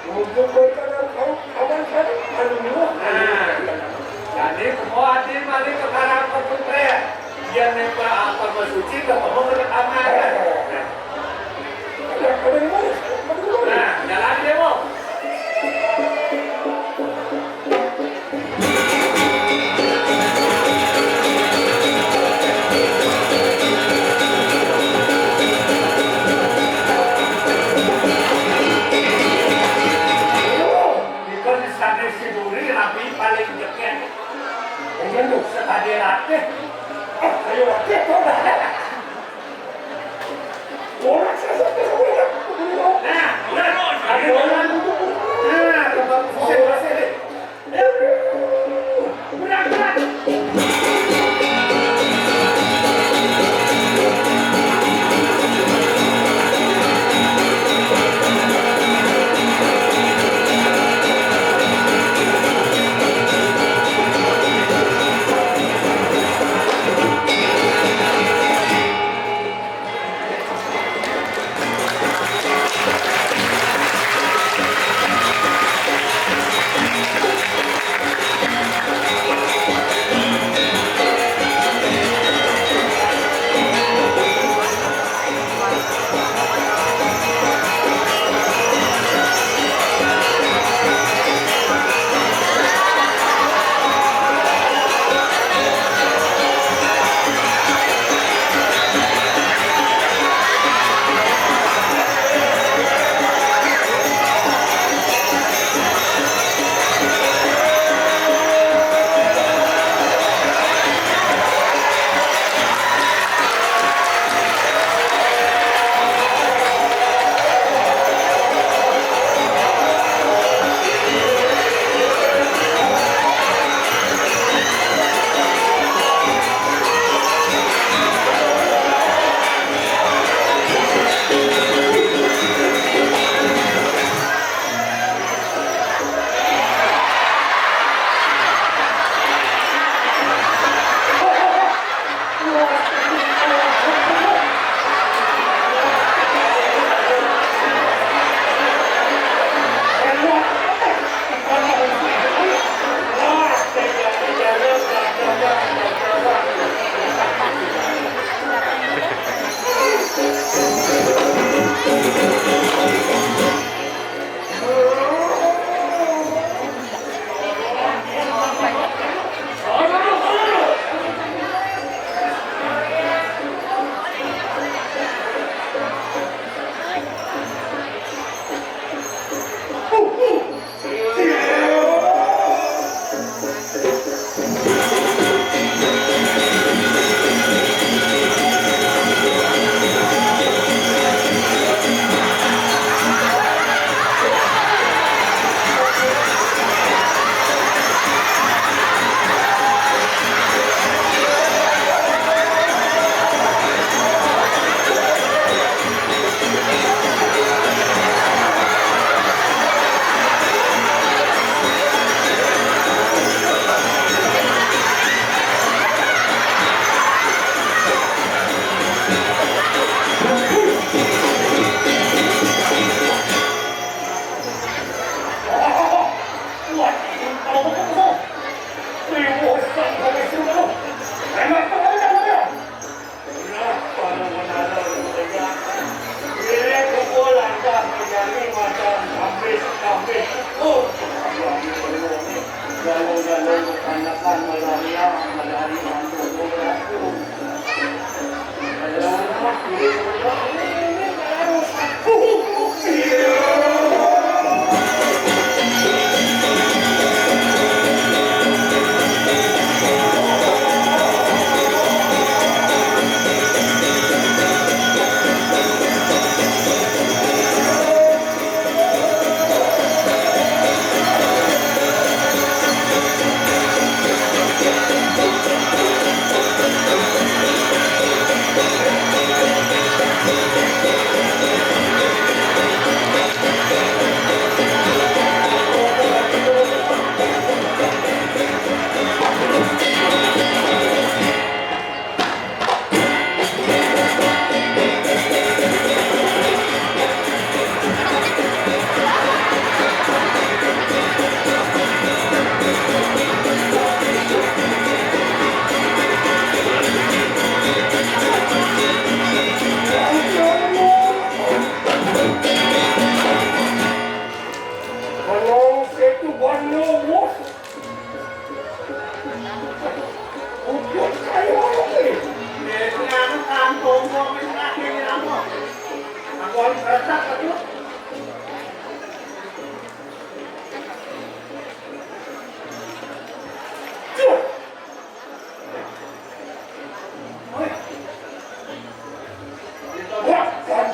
Untuk berkenan kau, kawan saya, anu, nah, jadi, semua hati balik ke karang ke putri. Dia nembak apa, Mas Suci, ketemu ke rekaman. Nah, jalan dia, Bang.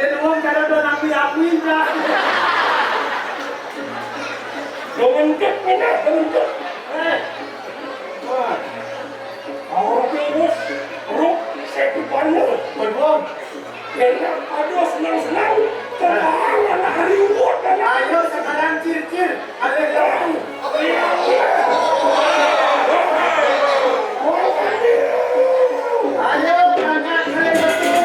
Dia doang kada ada nang diakui, Bra. Jangan kat mina, jangan kat. Eh. Wah. Orang terus, ruk, saya tu pandang. Betul. Enak, aduh, senang-senang. Tenang, anak hari uwat, anak. Ayo sekarang, Cil, Cil. Ayo, Cil. Ayo, berangkat, ayo, Cil.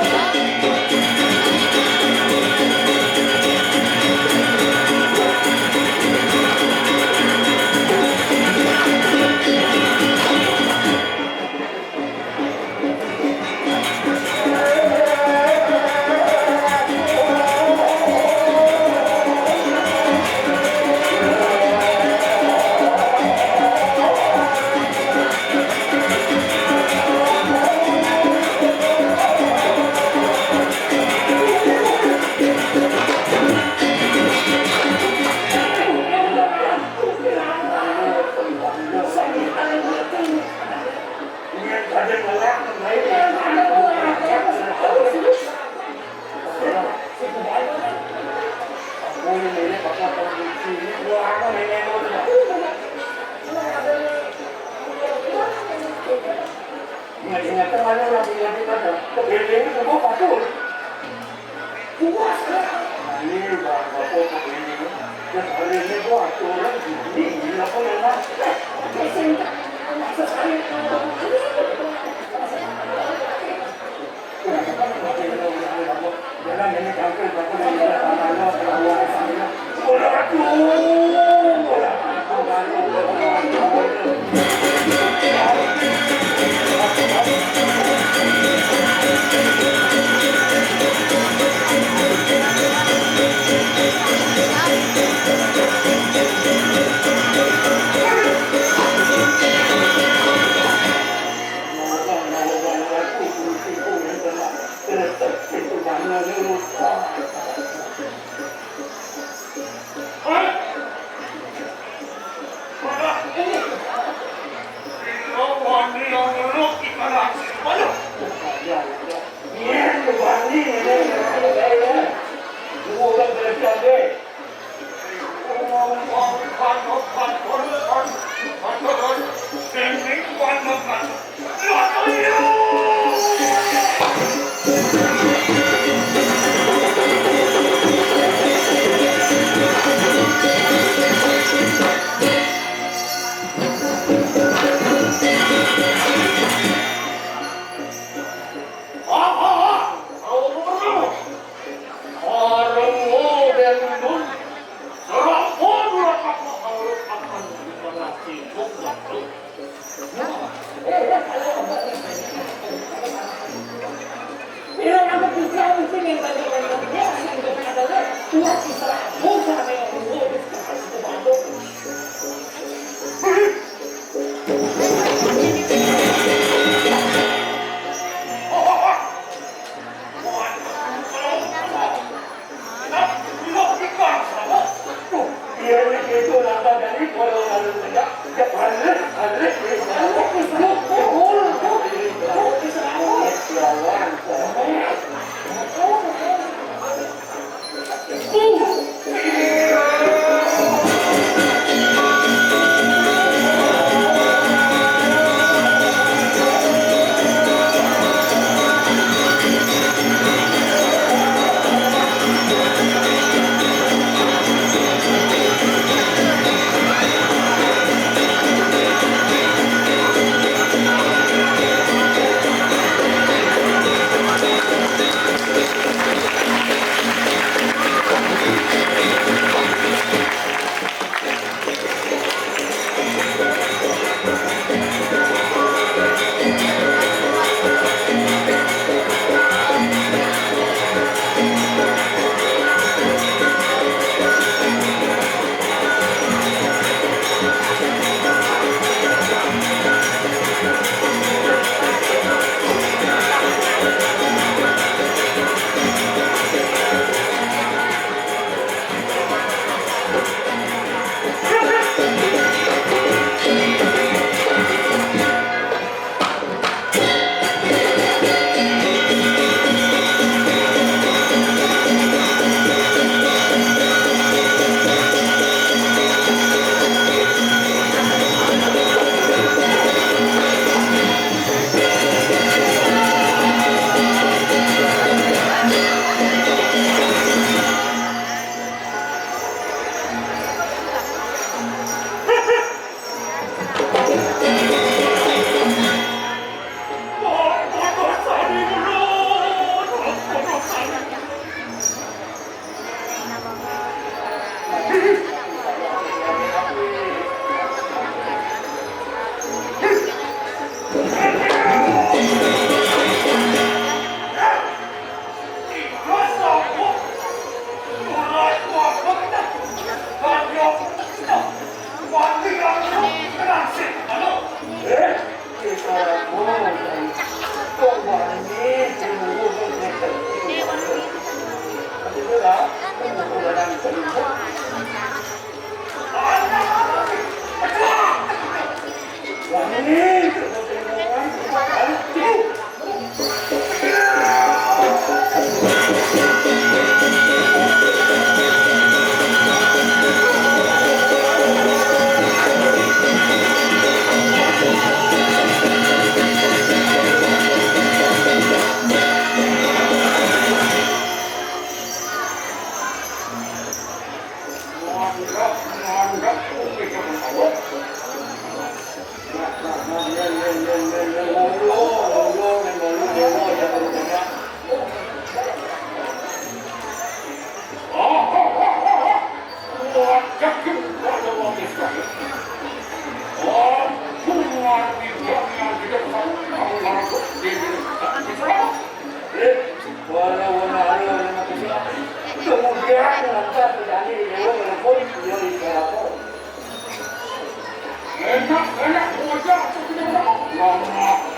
Ingat-ingat, mana orang ingat-ingat, dah. Kok dia ni semua patut. Puas lah. Ini bang, apa kau ini? Dan hari ini gua atur orang gini, gila kau memang. Jangan ini tangkil, tangkil, tangkil. Aduh, aduh, aduh, aduh.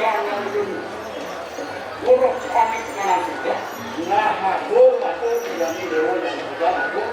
Guru pamit manang sudah. Nah, matur, matur, diami dewa yang sudah, matur.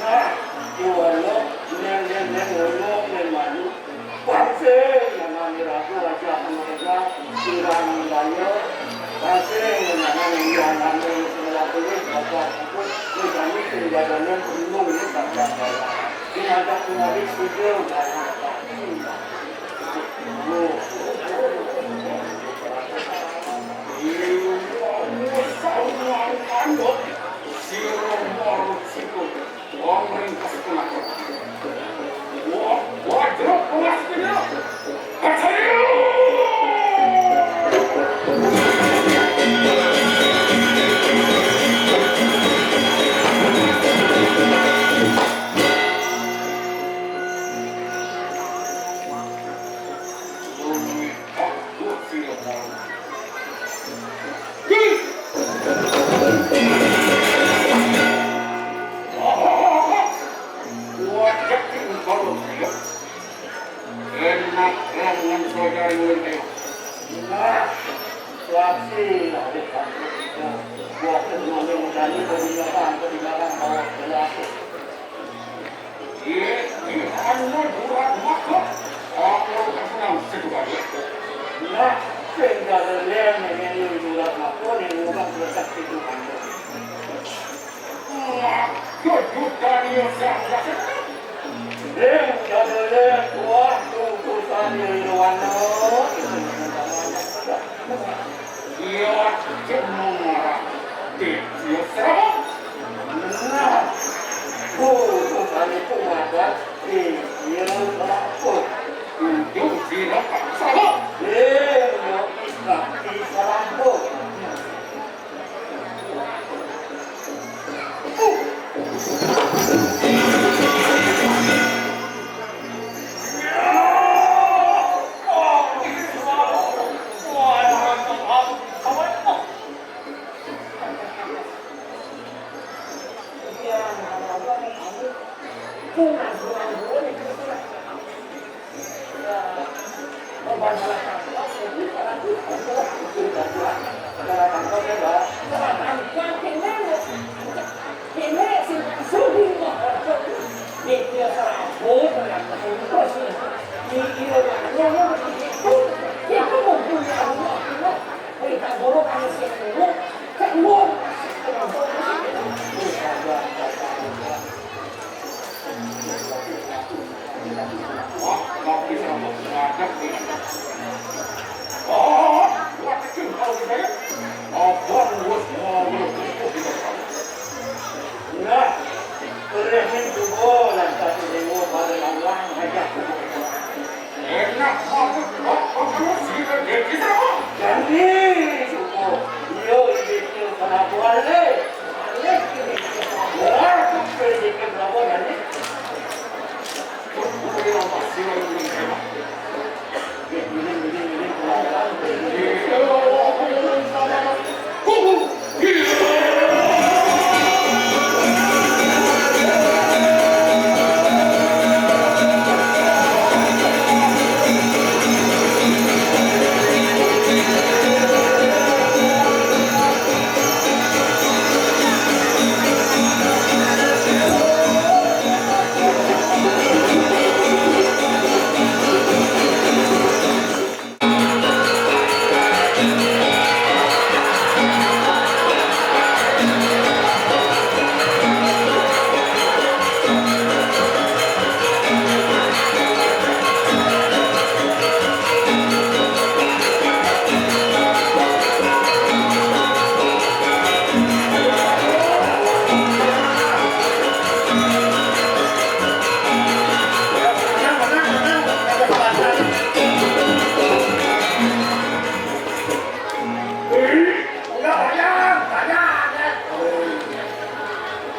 Nah, kuwala, neng, neng, neng, ngono, neng, manu. Pasti, nang nami ragu aja akan mereka, kurang daya. Pasti, nang nami yang nami sebelah kulit, bapak aku, ini kami tinggalannya penuh ini, bapak saya. Ini ada kembali setuju, bapak. Enak dengan saudari Wente. Nah, suaksi, adik kampung kita. Buat semuanya menjadi peringatan, peringatan bahwa berlaku. Ye, Yohanes burak mako, aku senang seduka ye. Nah, sehingga kalian menyanyi burak mako, yang orang berkat itu mako. Nah, kejutan ye sang. Sehingga kalian kuah kukusan ye Yohanes. Iya, cemara. Iya, serang. Nah, tuh, tuh, kali itu ada. Iya, serang. Tuh, si Raka, serang. Iya, serang. Serang.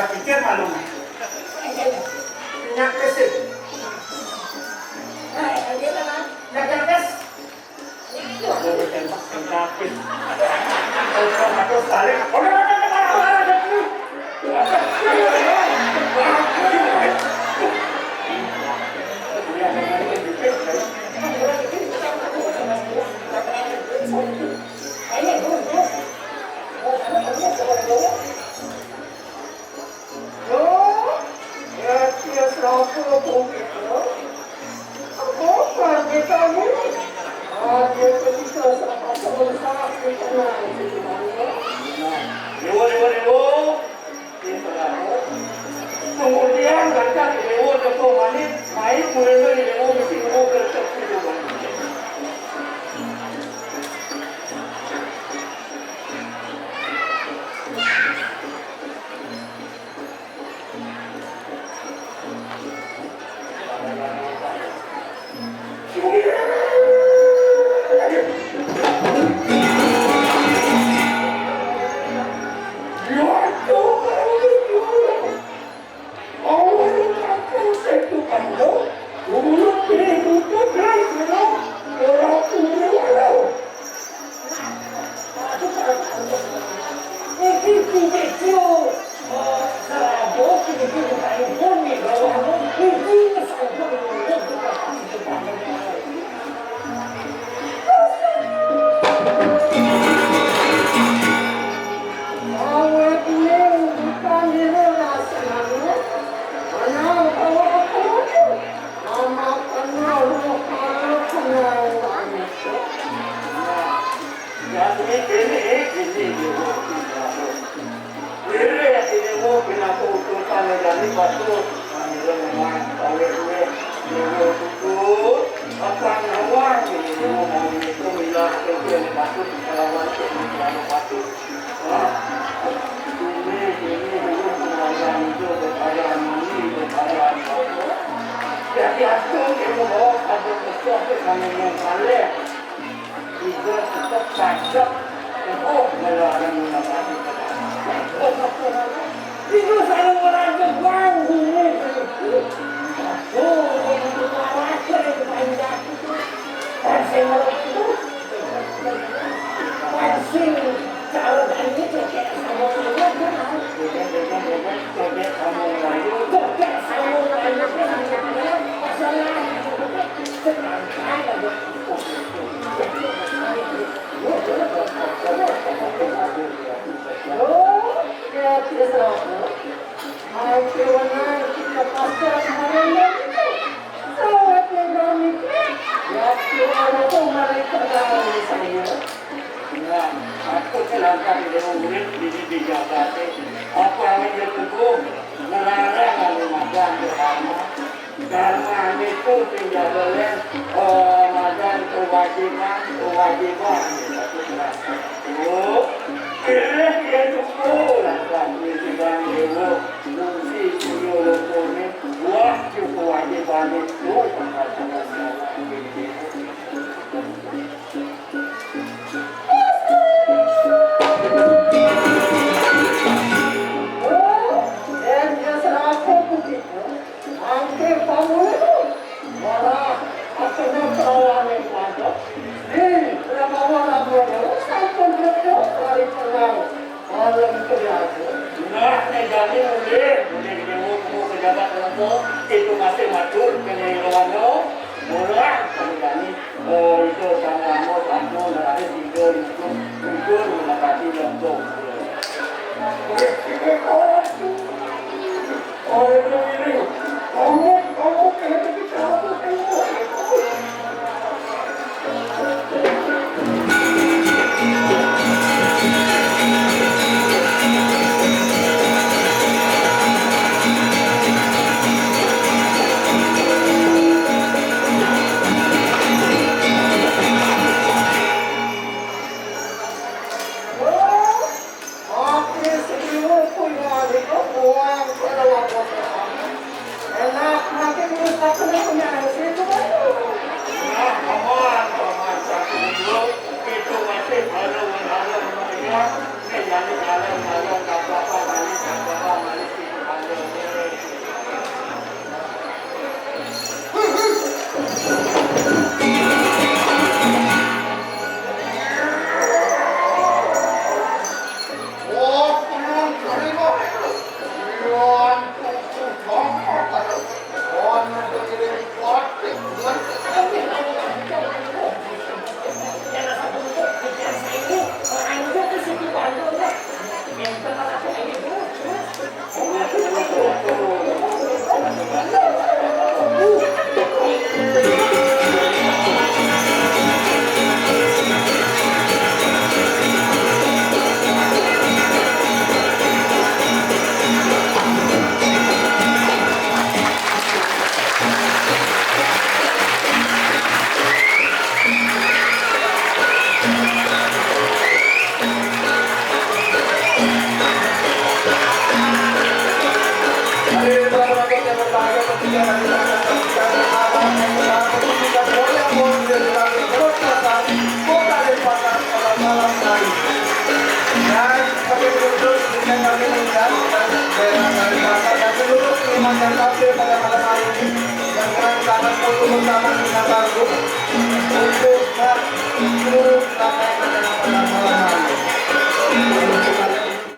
Pikir malu. Nyakes sih. Nyakes. Dewa, dewa, dewa. Kemudian lantas dewa teko manik, main mulai dewa mesti dewa kertek situ. Jadi, ini, ini, ini, ini. Ire ati dewa pinaka utusan jani patut. Ire memang kawin ire. Dewa tutut. Apa nawang ini dewa mau itu mila kecil patut kelawan kecil patut. Ini, ini dewa pengajian itu berkaya mandi, berkaya apa. Jadi, aku dewa mau pada pecah ke kami yang kalah. Tiga tetep pajak. Oh, kalau ada mula mati. Itu selalu orang Jepang dulu. Oh, itu marah, itu paling jahat itu. Kan saya malam itu. Kan sing cara dan ini cocok sama saya, kan? Cocok sama Melayu. Cocok sama Melayu, kan? Masalah. Sekarang saya Nah, aku celaka di dalam urip, di, di Jakarta. Apa yang dia teguh? Ngelarang anu makan bersama. Darmane ku sing jaga len, eh, madan kewajiban, kewajiban. Oh, pilih ya syukur, langkah kewajiban dewa, fungsi kuyo lokone, wah, kewajiban itu, pengaturan jalan. Oh, dan dia serahkan begitu. Angke pamulih, wala, asena kawane kuanto. Di, Prabawa Rabbana, sampun redo, lari tenang. Malam kedaku. Nah, nek jane mulih, mulih dewa, pejabat kelompok, itu masih matur, kene ilowanyo, murah, kene jane. Oh, itu sama kamu, kamu, nanti tidur itu, tidur, menepati lembong. Oh, itu ini. Kamu, kamu, kamu, kamu. Saya bertiga dari Jakarta, dari Sabang, dari Sabang, dari Sabang, dari Sabang, dari Sabang, Kota Denpasar, selamat malam, mari. Dan sebagai penutup, dengan kami mengucapkan daerah Denpasar dan seluruh Kalimantan Tampil pada malam hari ini, dengan sangat bersama dengan baru untuk seluruh rakyat pada malam hari.